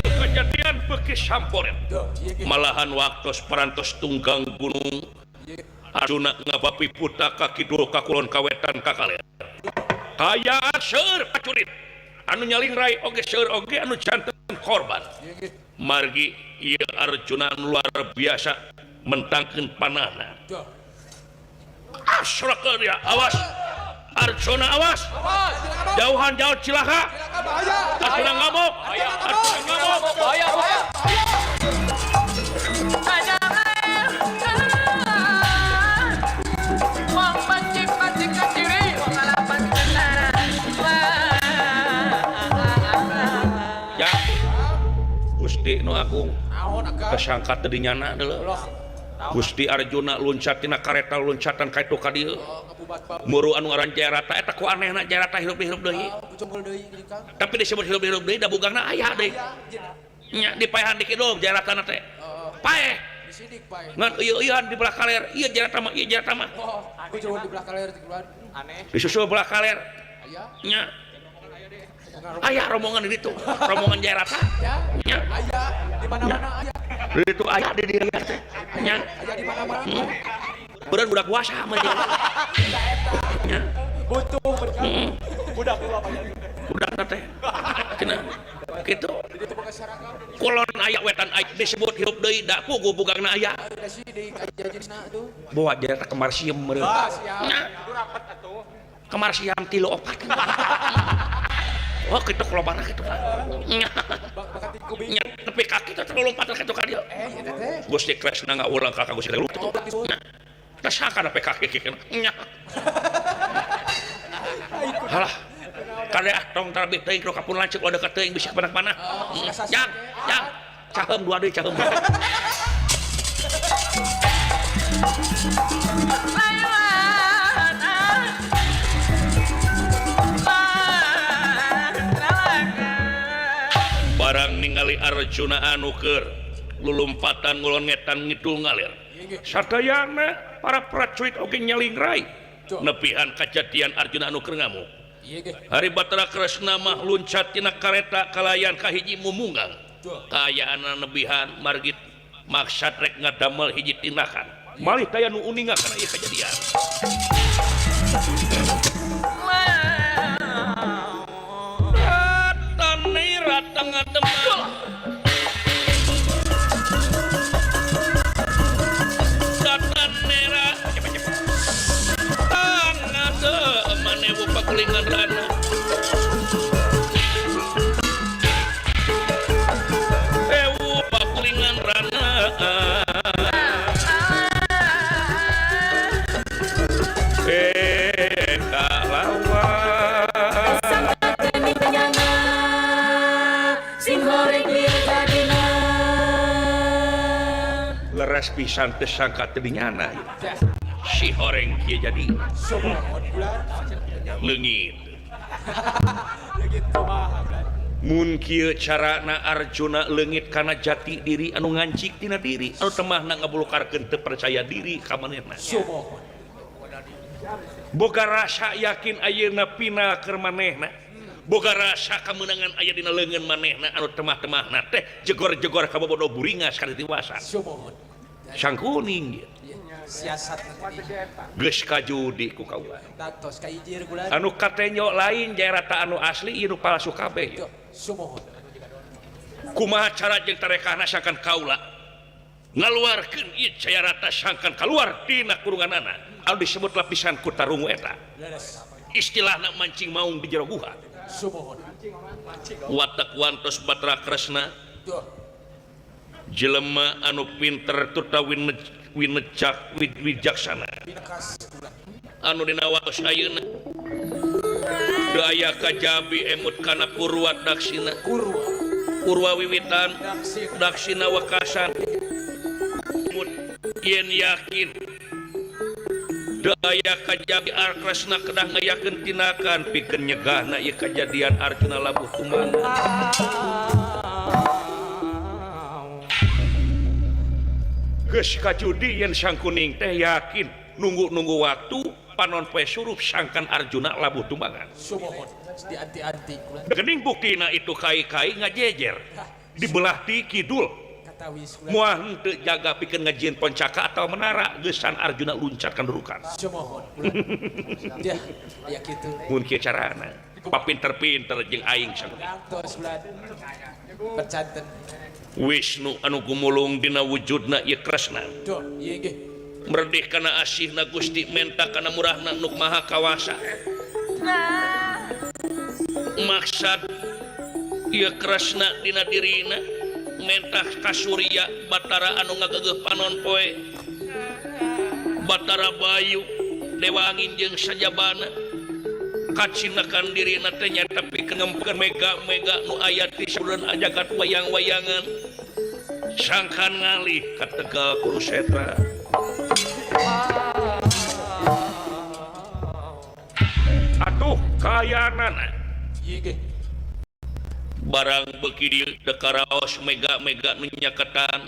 Kejadian beuki samporet malahan waktos parantos tunggang gunung Arjuna ngabapi puta ka kidul ka kulon ka wetan ka kaler. Kayaan seueur prajurit Anu nyalingrai oge seueur oge anu janten korban. Margi ieu Arjuna luar biasa mentangkeun panahna. Asraka dia, awas. Arjuna awas. Jauhan jauh cilaka. Arjuna ngamuk. Arjuna ngamuk. Bahaya, bahaya. Ya. Gusti nu agung. Kesangka teu dinyana deuleu. Gusti Arjuna luncat tina kareta loncatan ka itu ka dieu. Muru anu ngaran Jayarata eta ku anehna Jayarata hirup-hirup deui. Tapi disebut hirup-hirup deui da bugangna aya deui. Nya dipaehan di kidung Jayaratana teh. Paeh. Ngan ieu-ieuan di belah kaler, ieu Jayarata mah, ieu Jayarata mah. Di belah kaler aneh. Disusul belah kaler. Nya. Aya rombongan di ditu, rombongan Jayarata. Nya. Aya di mana-mana aya. Di ditu aya di dieu teh. Nya. Aya di mana-mana. Beureun budak puasa mah dia. Nya. Butuh berkah. Budak budak teh. Cenah. Kitu. Kulon aya wetan aya disebut hirup deui da puguh bugangna aya. Bawa Jayarata kemar siem meureun. Nya. Kemar siam 3 4. Oh kitu kelobana kitu Pak. Nya. Nya nepi ka kitu teh lompat kitu ka dieu. Gusti Kresna ngaulang ka Gusti Lutu. Nya. Teh sangka nepi ka kitu. Nya. Halah. Kade ah tong tarabih teuing ku kapun lanceuk ulah deukeut teuing bisi panah-panah. Jang, jang. Caheum dua deui caheum. Barang ningali Arjuna anu keur lulumpatan ngulon ngetan ngidul ngalir. Sadayana para prajurit oge nyalingrai nepihan kajadian Arjuna anu keur ngamuk. Hari Batara Kresna mah luncat tina kareta kalayan kahiji mumunggang. Kaayaan nebihan margi maksad rek ngadamel hiji tindakan. Malih daya nu uninga kana ieu kajadian. Pakulingan rana ewu pakulingan rana leres pisan teu sangka teu dinyana si horeng kieu jadi leungit. Mun kieu carana Arjuna leungit kana jati diri anu ngancik tina diri anu temahna ngabulukarkeun teu percaya diri ka manehna. Boga rasa yakin ayeuna pina keur manehna. Boga rasa kamenangan aya dina leungeun manehna anu temah-temahna teh jegor-jegor ka bobodo buringas kana dewasa. Sangkuning siasat geus kajudi ku kaula. Datos ka ijir kula. Anu katenyo lain Jayarata anu asli ieu nu palsu kabeh. Sumuhun. Kumaha cara jeung tarekahna sangkan kaula ngaluarkeun ieu Jayarata sangkan kaluar tina kurunganana anu disebut lapisan kutarungu eta. Istilahna mancing maung di jero guha. Sumuhun. Watak wantos Batara Kresna. Jelema anu pinter tutawi winejak wijaksana anu dina waos ayeuna teu aya kajabi emut kana purwa daksina purwa wiwitan daksina wekasan emut yen yakin teu aya kajabi Kresna kedah ngayakeun tindakan pikeun nyegahna ieu kajadian Arjuna labuh tumana. Geus kajudi yen sangkuning teh yakin nunggu-nunggu waktu panon poe surup sangkan Arjuna labuh tumbangan. Sumuhun dianti-anti kula. Geuning buktina itu kai-kai ngajejer dibelah ti kidul. Moal henteu jaga pikeun ngajieun poncaka atau menara geusan Arjuna luncat ka durukan. Sumuhun. Dia aya kitu. Mun kieu carana. Papinter-pinter jeung aing sanggup. Wisnu anu gumulung dina wujudna ieu Kresna. Merdeh kana asihna Gusti menta kana murahna nu maha kawasa. Maksad ieu Kresna dina dirina mentah ka Surya Batara anu ngagegeuh panon poe. Batara Bayu dewa angin jeung sajabana kacinakan dirina teh nya tapi kengempeun mega-mega nu aya di sabulan jagat wayang-wayangan sangkan ngalih ka Tegal Kurusetra. Atuh kayanana barang beuki dieu teu karaos mega-mega nu nyaketan.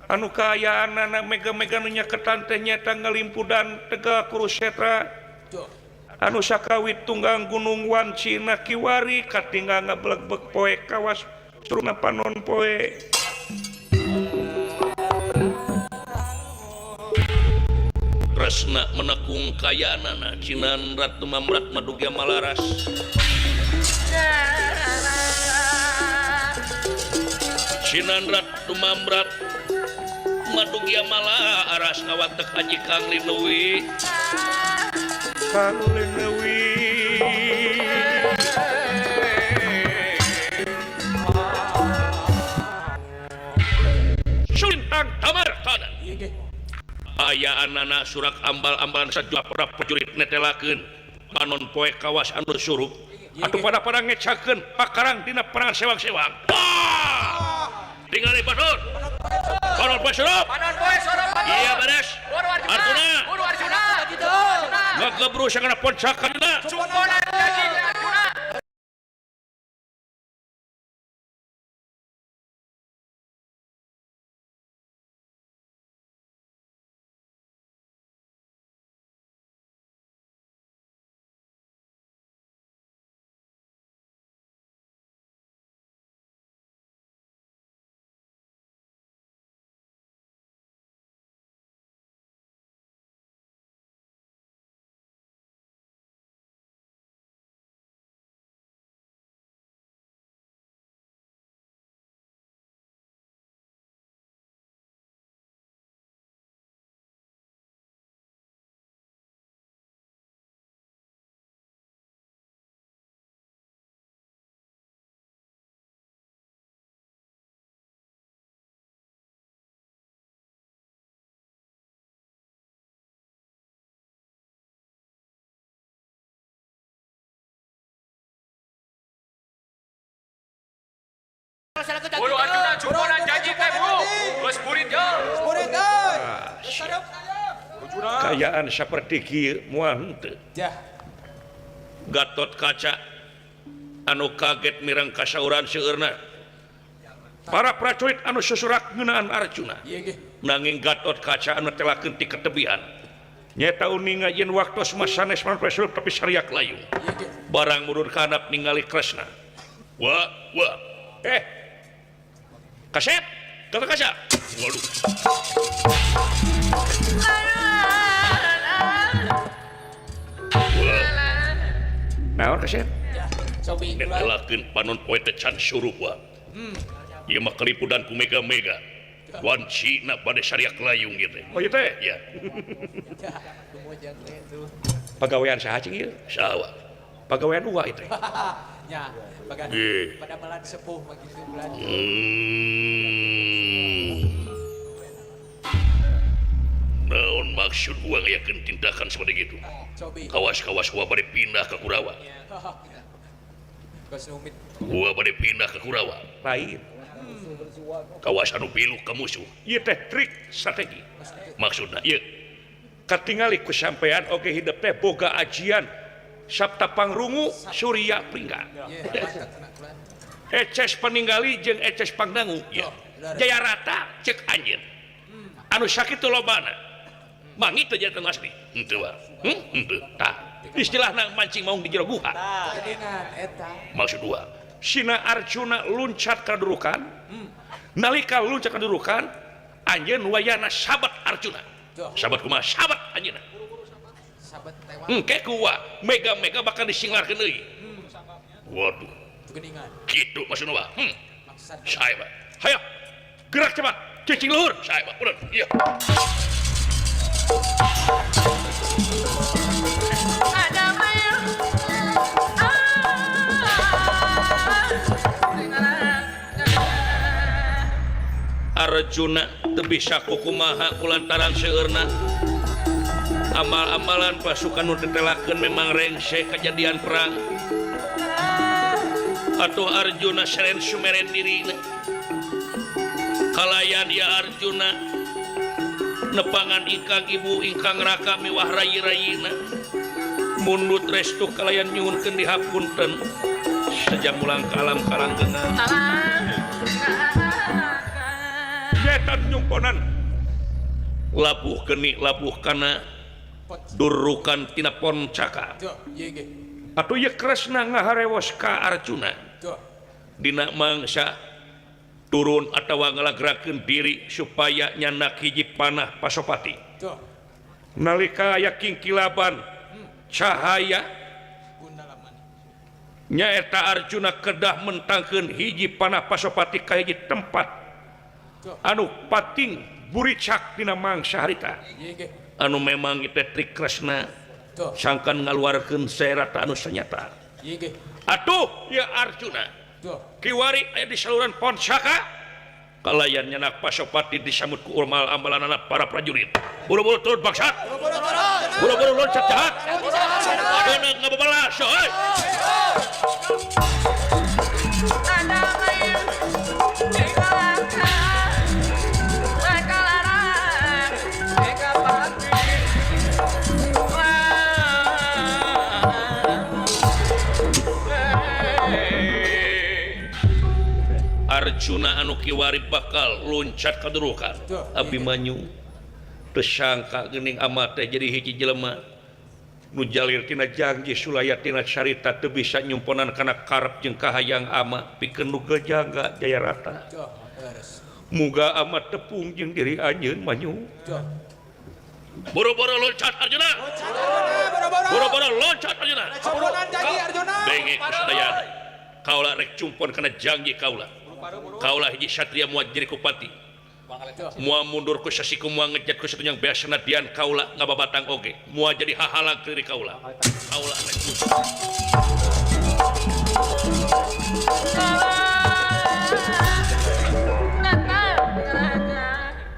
Anu kaayaanana mega-mega nu nyaketan teh nyaeta ngalimpudan Tegal Kurusetra. Anu sakawit tunggang gunung wancina kiwari katinggal ngablegbeg poe kawas suruna panon poe. Kresna menekung kayaanana cinan Ratu Mamrat Madugya Malaras. Cinan Ratu Mamrat Madugya Malaras ngawatek aji Kang Linuwi. Kang Linuwi. Sulintang Tamar Kanan. Ayaanana surak ambal-ambalan sajua para prajurit netelakeun panon poe kawas anu surup. Atuh pada-pada ngecakeun pakarang dina perang sewang-sewang. Tingali batur. Panon poe surup. Panon poe surup. Iya beres. Arjuna. Arjuna. Ngagebru sakana poncakanna. Cumponan janji Arjuna. Buru Arjuna cumponan janji teh buru. Geus burit yo. Burit euy. Kayaan saperti kieu moal henteu. Gatot Kaca anu kaget mireng kasauran seueurna. Para prajurit anu susurak ngeunaan Arjuna. Nanging Gatot Kaca anu telakeun ti ketebian. Nyaeta uninga yen waktos mah sanes manpresul tapi sariak layung. Barang murur ka handap ningali Kresna. Wah, wah. Kasep, Gatot Kaca. Waduh. Naon Kasep? Netelakeun panon poe teh can surup wa. Ieu mah kelipudan ku mega-mega. Wancina bade sariak layung ieu teh. Oh ieu teh? Ya. Pagawean saha cing ieu? Saha wa? Pagawean uwa ieu teh. Ya, pada melan sepuh begitu bulan. Naon maksud uang yakin tindakan seperti itu? Kawas-kawas gua bade pindah ke Kurawa. Gua bade pindah ke Kurawa. Lain. Kawas anu pilu ka musuh. Ieu teh trik strategi. Maksudna ieu. Katingali ku sampean oge hidup teh boga ajian Sabta Pangrungu Surya Pringga. Eces peninggali jeung eces pangdangu. Jaya rata cek anjeun. Anu sakitu lobana. Mangi teu janten asli. Henteu wa. Henteu. Tah. Istilahna mancing maung di jero guha. Maksud dua. Sina Arjuna luncat ka durukan. Nalika luncat ka durukan, anjeun wayana sahabat Arjuna. Sahabat kumaha? Sahabat anjeunna. Engke ku Wa mega-mega bakal disinglarkeun deui. Waduh. Kitu maksudna Wa. Sae Wa. Hayo. Gerak cepat. Cicing luhur. Sae Wa. Urang. Ieu. Arjuna teu bisa kukumaha kulantaran seueurna amal-amalan pasukan nu tetelakeun memang rengse kejadian perang atuh Arjuna seren sumeren dirina kalayan ya Arjuna nepangan ingkang ibu ingkang raka miwah rayi-rayina mundut restu kalayan nyuhunkeun dihapunten sejak mulang ka alam karanggeuna setan nyumponan labuh geni labuh kana durukan tina poncaka atuh ieu Kresna ngaharewos ka Arjuna dina mangsa turun atawa ngalagrakeun diri supaya nyandak hiji panah Pasopati nalika aya kingkilaban cahaya nyaeta Arjuna kedah mentangkeun hiji panah Pasopati ka hiji tempat anu pating buricak dina mangsa harita anu memang itu trik Kresna sangkan ngaluarkeun serata anu sanyata atuh ya Arjuna kiwari aya di saluran Poncaka kalayan nyanak Pasopati disambut ku ulmal amalanana para prajurit buru-buru turun bangsat buru-buru loncat jahat adeuna ngababalas heuy. Arjuna anu kiwari bakal loncat kadurukan Abimanyu teu sangka geuning amat teh jadi hiji jelema nu jalir tina janji sulaya tina carita teu bisa nyumponan kana karep jeung kahayang ama pikeun nu gejangga Jayarata muga amat tepung jeung diri anjeun Manyu boro-boro loncat Arjuna boro-boro loncat Arjuna denge kusadayana kaula rek cumpon kana janji kaula kaula hiji satria moal jadi kupati moal mundur ku sasiku moal ngejat ku satunyang beasana dian kaula ngababatang oge moal jadi hahalang diri kaula kaula rek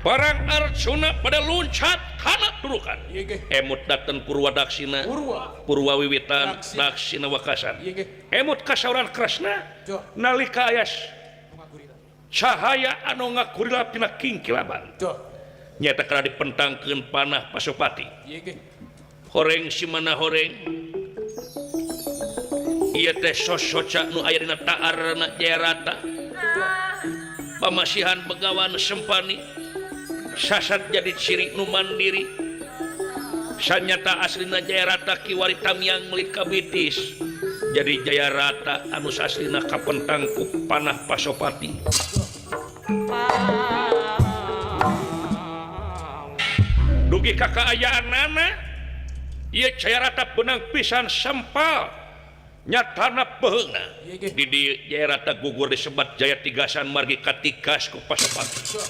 barang Arjuna pada loncat kana turukan emut dateng Purwa Daksina Purwa Wiwitan Daksina Wakasan emut kasauran Kresna nalika aya cahaya anu ngakurilap tina kingkilaban nyata kana dipentangkeun panah Pasopati horeng si mana horeng ieu teh sosoca nu aya dina taarna Jayarata pamasihan begawan Sempani sasat jadi ciri nu mandiri sanyata aslina Jayarata kiwari tamiang meuli kabitis jadi Jayarata anu aslina kapentang ku panah Pasopati dugi ka kaayaanana ieu Jayarata beunang pisan sempal nyatana beheungna di dieu Jayarata gugur disebat Jaya Tigasan margi katigas ku Pasopati.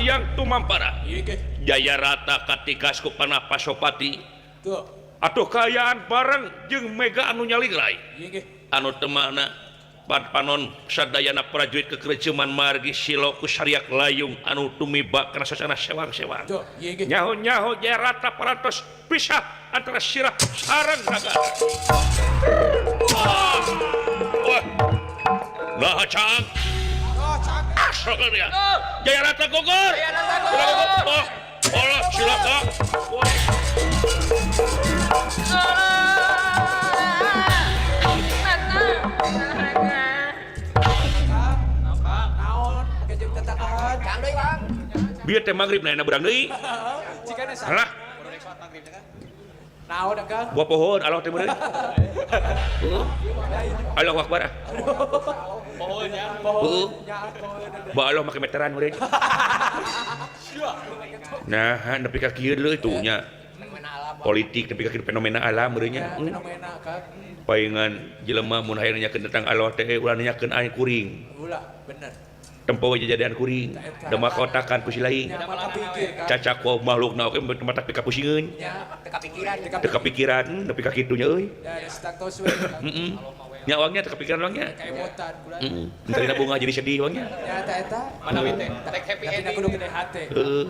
Yang tumampara Jayarata katigas ku panah Pasopati atuh kaayaan bareng jeung mega anu nyalingrai anu temana panon sadayana prajurit kekerjeman margi silo ku sariak layung anu tumiba kana sasana sewang-sewang nyaho-nyaho Jayarata parantos pisah antara sirah sareng raga. Wah, nah cang Sok ya. Jaya Rata gugur. Jaya Rata gugur. Oh, Allah cilaka. Biar teh maghrib na berang deui. Alah. Naon Kang? Buah pohon Allah teh meureun. Allahu Akbar. Pohonnya, Heeh. Ba Allah make meteran meureun. Nah, nepi ka kieu deui tuh nya. Politik nepi ka kieu fenomena alam meureun nya. Fenomena Kang. Paingan jelema mun hayang nanyakeun tentang Allah teh ulah nanyakeun aing kuring. Ulah, bener. Tempo jajadian kuring, demak kotakan ku si lain. Cacak ku makhlukna oge mata pika pusingeun. Teu kapikiran, teu kapikiran, nepi ka kitu nya euy. Heeh. Nya uangnya teu kapikiran uangnya. Kemotan kula. Heeh. Entarina bunga jadi sedih uangnya. Nya eta eta. Manawi teh tek happy ending. Kudu gede hate. Heeh.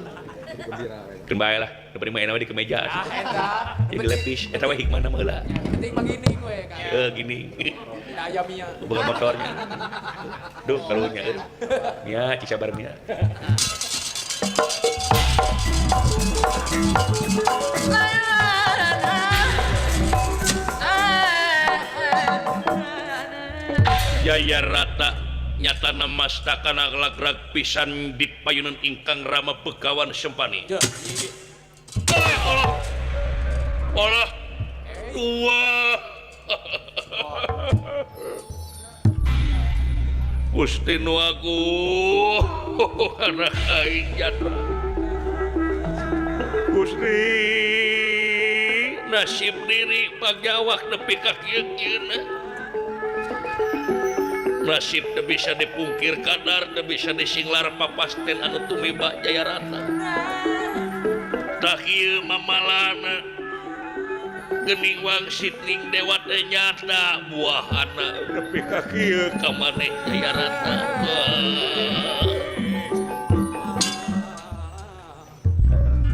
Keun bae lah, nu penting mah enak we di kemeja. Ah eta. Jadi lepis, eta we hikmahna mah heula. Penting mah gini we Kang. Heeh, gini. Ayam mia. Boga motornya. Duh, karunya euy. Mia, cik sabar mia. Jaya Rata nyatana mastakana lagrag pisan di payunan ingkang Rama Begawan Sempani. Allah. Allah. Dua. Gusti nu agung anak aing jatra. Gusti nasib diri pagawak nepi ka kieu-kieuna. Nasib teu bisa dipungkir kadar teu bisa disinglar papasten anu tumiba Jaya Rata. Tah kieu mamalana geuning wangsit ning dewa teh nyata buahana nepi ka kieu ka maneh Jaya Rata.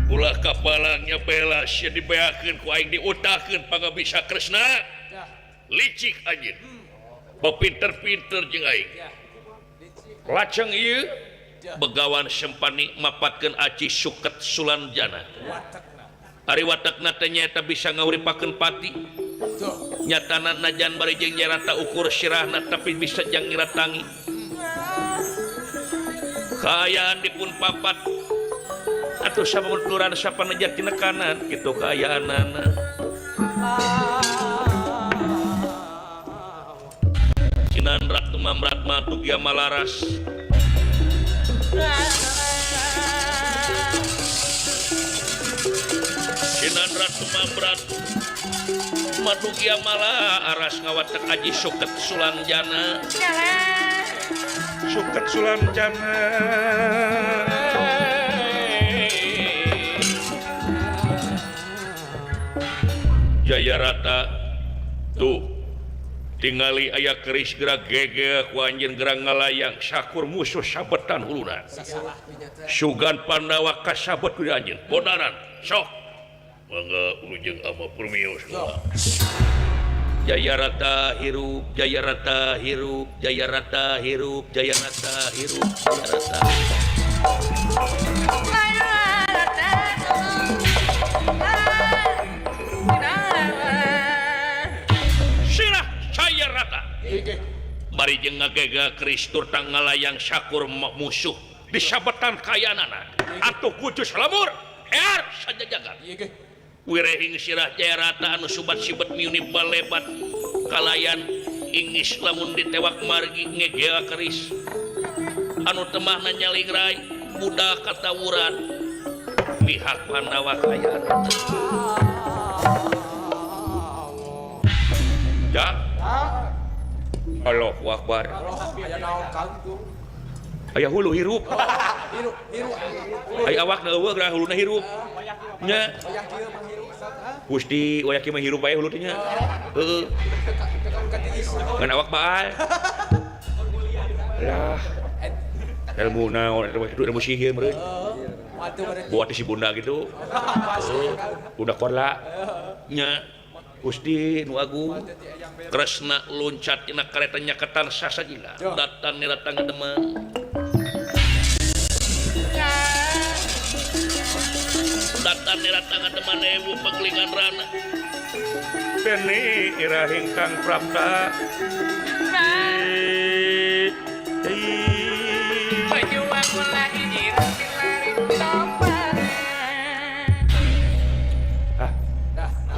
Ulah kapalangnya bela sia dibeakeun ku aing diutakeun pangabisa Kresna. Licik anjeun. Bapinter-pinter jeung aing. Laceng ieu Begawan Sempani mapatkeun aci suket Sulanjana. Ari watakna teh nyaeta bisa ngauripakeun pati. Nyatana najan bari jeung nyarata ukur sirahna tapi bisa jang ngiratangi. Kaayaan dipun papat atuh samuturan sapanejar tinekanan kitu kaayaanana. Sinan Ratu Mamrat Matuk ya Malaras. Sinan Ratu Mamrat Matuk ya Malaras ngawatek aji suket Sulanjana. Suket Sulanjana. Jaya Rata tuh tingali aya keris gerak gege ku anjeun gerang ngalayang sakur musuh sabetan huluna. Sugan Pandawa kasabet ku anjeun bodaran sok mangga urujeng ama permios. Jaya Rata hirup, Jaya Rata hirup, Jaya Rata hirup, Jaya Rata hirup, Jaya Rata. Sirah Jaya Rata. Bari jeung ngagega keris turta ngalayang sakur musuh di sabetan kayanana. Atuh kujus lemur er sajajagan. Wirehing sirah Jaya Rata anu subat sibet miuni balebat kalayan ingis lamun ditewak margi ngegea keris anu temahna nyalingrai budak katawuran pihak Pandawa kayanana. Ya. Allahu Akbar. Aya hulu hirup. Aya awakna eueuh geura huluna hirup. Nya. Gusti wayah kieu mah hirup bae hulu teh nya. Heeh. Ngan awak baal. Lah. Ilmu naon eta ilmu sihir meureun. Buat si bunda gitu. Bunda korla. Nya. Gusti nu agung. Kresna loncat dina kareta nyaketan sasajina. Datang niratang demang. Rata teman ewu penglingan rana dene ira ingkang prapta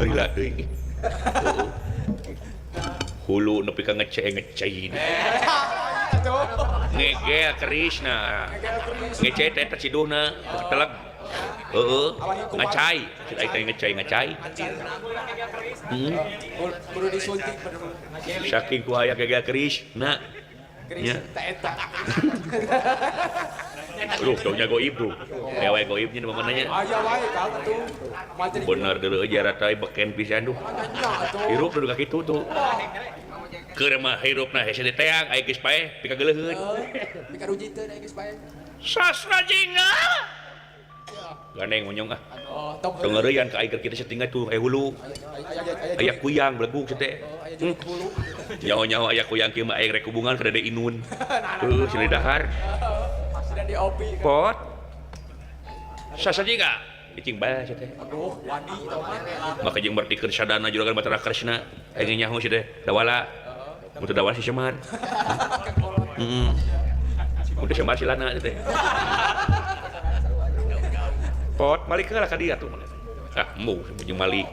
heula deui hulu nepi ka ngece-ngecein ngegel kerisna ngece teh ciduhna teleg heeh ngacai cai teh ngecai ngacai kudu disuntik saking ku aya gegel keris na nya eta aduh tong nya goib tuh aya wae goib nya mah nya aya wae Kang atuh bener deuleu jarata beken pisan duh hirup duh ka kitu tuh keur mah hirupna hese diteang aya geus paeh pikageuleuheun pikarujiteun aya geus paeh sastra jingga gandeng monyong ah tong ngeureyan ka aing keur kitu satingga tuh aya hulu aya kuyang belegug teh nyaho-nyaho aya kuyang kieu mah aing rek hubungan ka Dede Inun heuh silih dahar pot sasajinga cicing bae sia teh aduh wani tau mah maka jeung mertikeun sadana juragan Batara Kresna aing nyaho sia teh dawala mun teu dawala si Semar heeh mun teu Semar silana teh pot malik heula ka dieu atuh ah embung jeung malik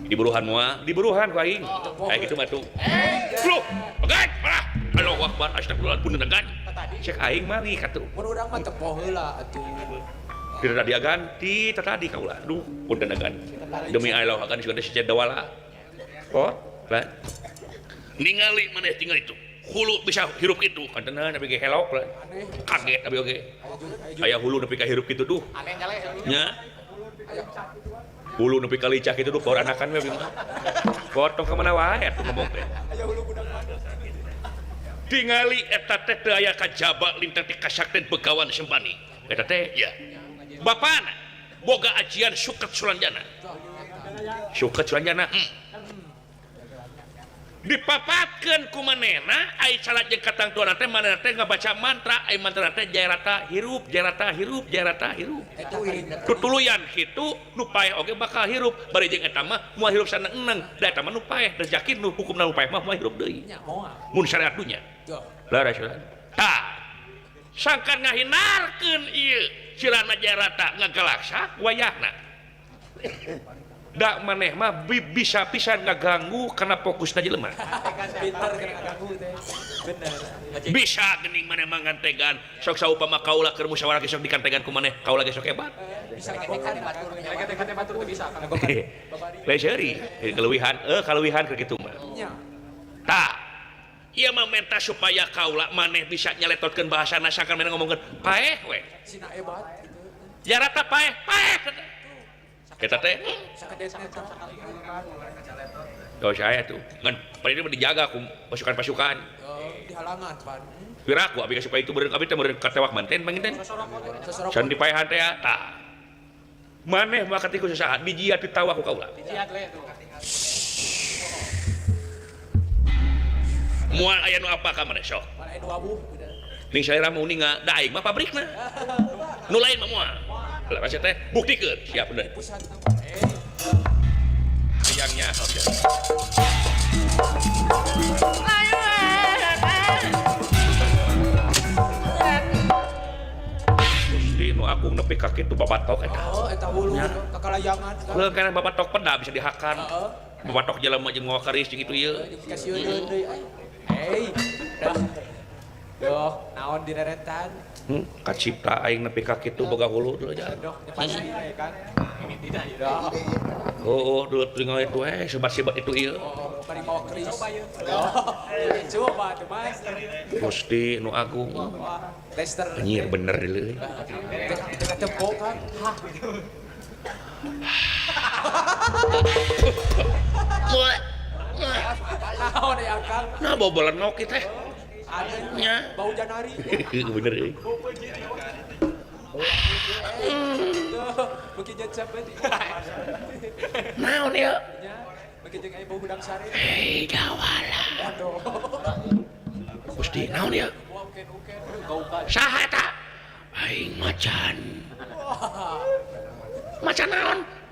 diburuhan moal diburuhan ku aing aya kitu mah tuh loh pegat parah Allahu Akbar astagfirullah punten degan cek aing malik atuh mun urang mah tepoh heula atuh teu tadi agan ti tadi kaula aduh punten agan demi Allah agan sugan teh dawala pot lah ningali maneh tinggal itu hulu bisa hirup kitu kantenan tapi ge helok lah kaget tapi oge aya hulu nepi ka hirup kitu duh nya hulu nepi ka licah kitu duh koranakan we mah potong ka mana wae atuh ngomong teh tingali eta teh teu aya kajaba lintang ti kasakten begawan Sempani eta teh ya bapana boga ajian suket Sulanjana suket Sulanjana dipapatkeun ku manehna ai salajeng katangtuan teh manehna teh ngabaca mantra ai mantra teh Jayarata hirup Jayarata hirup Jayarata hirup tutuluyan kitu nu paeh oge bakal hirup bari jeung eta mah moal hirup saneng-eneng da eta mah nu paeh da yakin nu hukumna nu paeh mah moal hirup deui mun syariat dunya laras tah sangkan ngahinarkeun ieu cirana Jayarata ngagalaksa wayahna da maneh mah bisa pisan ngaganggu karena fokusna jelema. Pinter kana ngaganggu teh. Bener. Bisa geuning maneh mah ngantegan sok saupama kaula keur musyawarah sok dikantegan ku maneh kaula ge sok hebat. Bisa ngagokan batur kate batur teh bisa ngagokan. Lain seuri kaleuwihan kaleuwihan keur kitu mah. Tah ieu mah menta supaya kaula maneh bisa nyaletotkeun bahasana sangkan maneh ngomongkeun paeh we. Sina hebat gitu. Jarata paeh paeh. Eta teh oh saya tuh ngan paling ini dijaga ku pasukan-pasukan di halangan pan piraku abi supaya itu beureun abi teh beureun katewak manten panginten san dipaehan teh tah maneh mah katiku sasaha dijiat ditawa ku kaula moal aya nu apa ka maneh sok moal aya nu wabuh ning salira mah uninga da aing mah pabrikna nu lain mah moal lah rasa teh buktikeun siap bener hayangnya Gusti nu agung nepi ka kitu babatok eta oh eta hulu kakalayangan heuh kana babatok peda bisa dihakan babatok jelema jeung mawa keris jeung itu ieu kasieun deui euy doh naon direretan kacipta aing nepi ka kitu boga hulu deui aja. Doh, pasti we kan. Oh, dulu tinggal itu sebat-sebat itu ieu. Oh, bari mawa keris. Coba tuh Mas. Gusti nu agung. Tester. Anjir bener deui. Teu tempo kan. Naon ya Kang? Nah, bau belenok teh. Nya bau janari. Bener euy. Beuki jecep we. Naon ieu? Nya, beuki jeung aya bau hudang sare. Hei dawala. Aduh. Gusti naon ieu? Saha eta? Aing macan. Macan naon?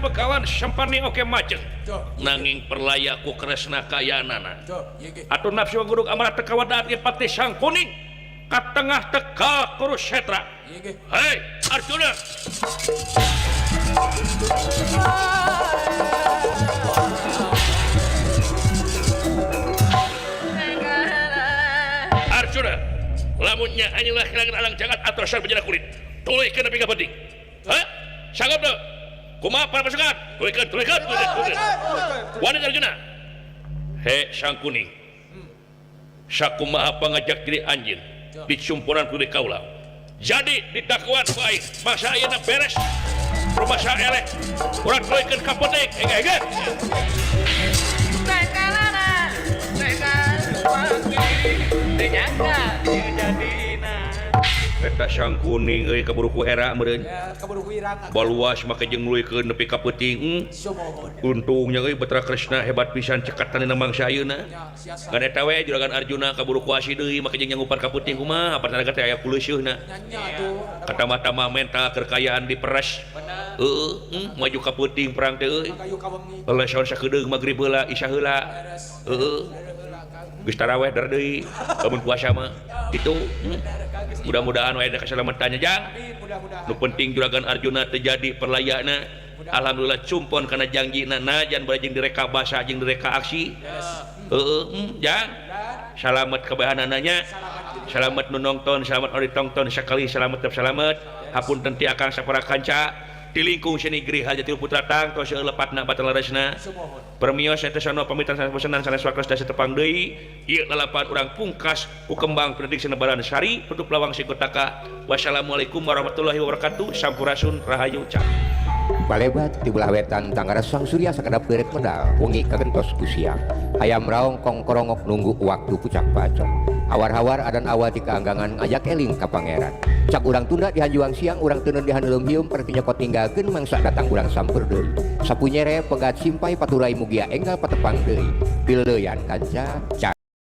Begawan Sempani oke macet nanging perlaya ku Kresna kayanana atuh nafsu guruk amarah teu kawadat ieu Patih Sangkuning ka tengah Tegal Kurusetra. Hei Arjuna. Arjuna lamunnya anjeunna kehilangan alang jagat atau sar bejana kulit tuluykeun nepi ka penting. Hah? Sanggup teu? Kumaha para pasukan? Tuluykeun, tuluykeun, tuluykeun. Wani Arjuna. He Sangkuning. Sakumaha pangajak diri anjeun dicumpuran ku kaula. Jadi didakwaan ku aing masa ayeuna beres. Rumasa eleh. Urang tuluykeun ka peuting. Ege-ege. Eta Sangkuning euy kaburu ku era meureun. Baluas make jeung nuluykeun nepi ka peuting. Untungnya euy Betara Kresna hebat pisan cekatan dina mangsa ayeuna. Ngan eta we juragan Arjuna kaburu ku asi deui make jeung nyanggupan ka peuting kumaha apatana teh aya kuleuseuna. Katama-tama mental kekayaan diperes. Heeh, maju ka peuting perang teh euy. Leson sakedeung magrib heula isya heula. Heeh. Geus taraweh dar deui lamun puasa mah kitu. Mudah-mudahan we ada keselamatannya jang. Nu penting juragan Arjuna terjadi perlayana. Alhamdulillah cumpon kana jangjina najan bari jeung direka basa jeung direka aksi. Heeh, jang. Salamet kabehanananya. Salamet nu nongton, salamet nu ditongton sakali salamet tetep salamet. Hapunten ti akang sapara kanca. Di lingkung seni Griha Jati Putra tangtos lepatna batal leresna. Permios eta sono pamitan sanes bosenan sanes waktos dasa tepang deui. Ieu lalapan urang pungkas ku kembang prediksi Lebaran Sari tutup lawang sikutaka. Wassalamualaikum warahmatullahi wabarakatuh. Sampurasun rahayu cak. Balebat di belah wetan tanggara sang surya sakedap gerek medal wengi kagentos ku siang. Hayam raong kong korongok nunggu waktu pucak pacok. Hawar-hawar adan awal di keanggangan ngajak eling ka pangeran. Cak urang tunda di hanjuang siang urang teuneun di haneuleum hium perti nyokot ninggalkeun mangsa datang urang samper deui. Sapu nyere pegat simpai paturai mugia enggal patepang deui. Pileuyan kanca.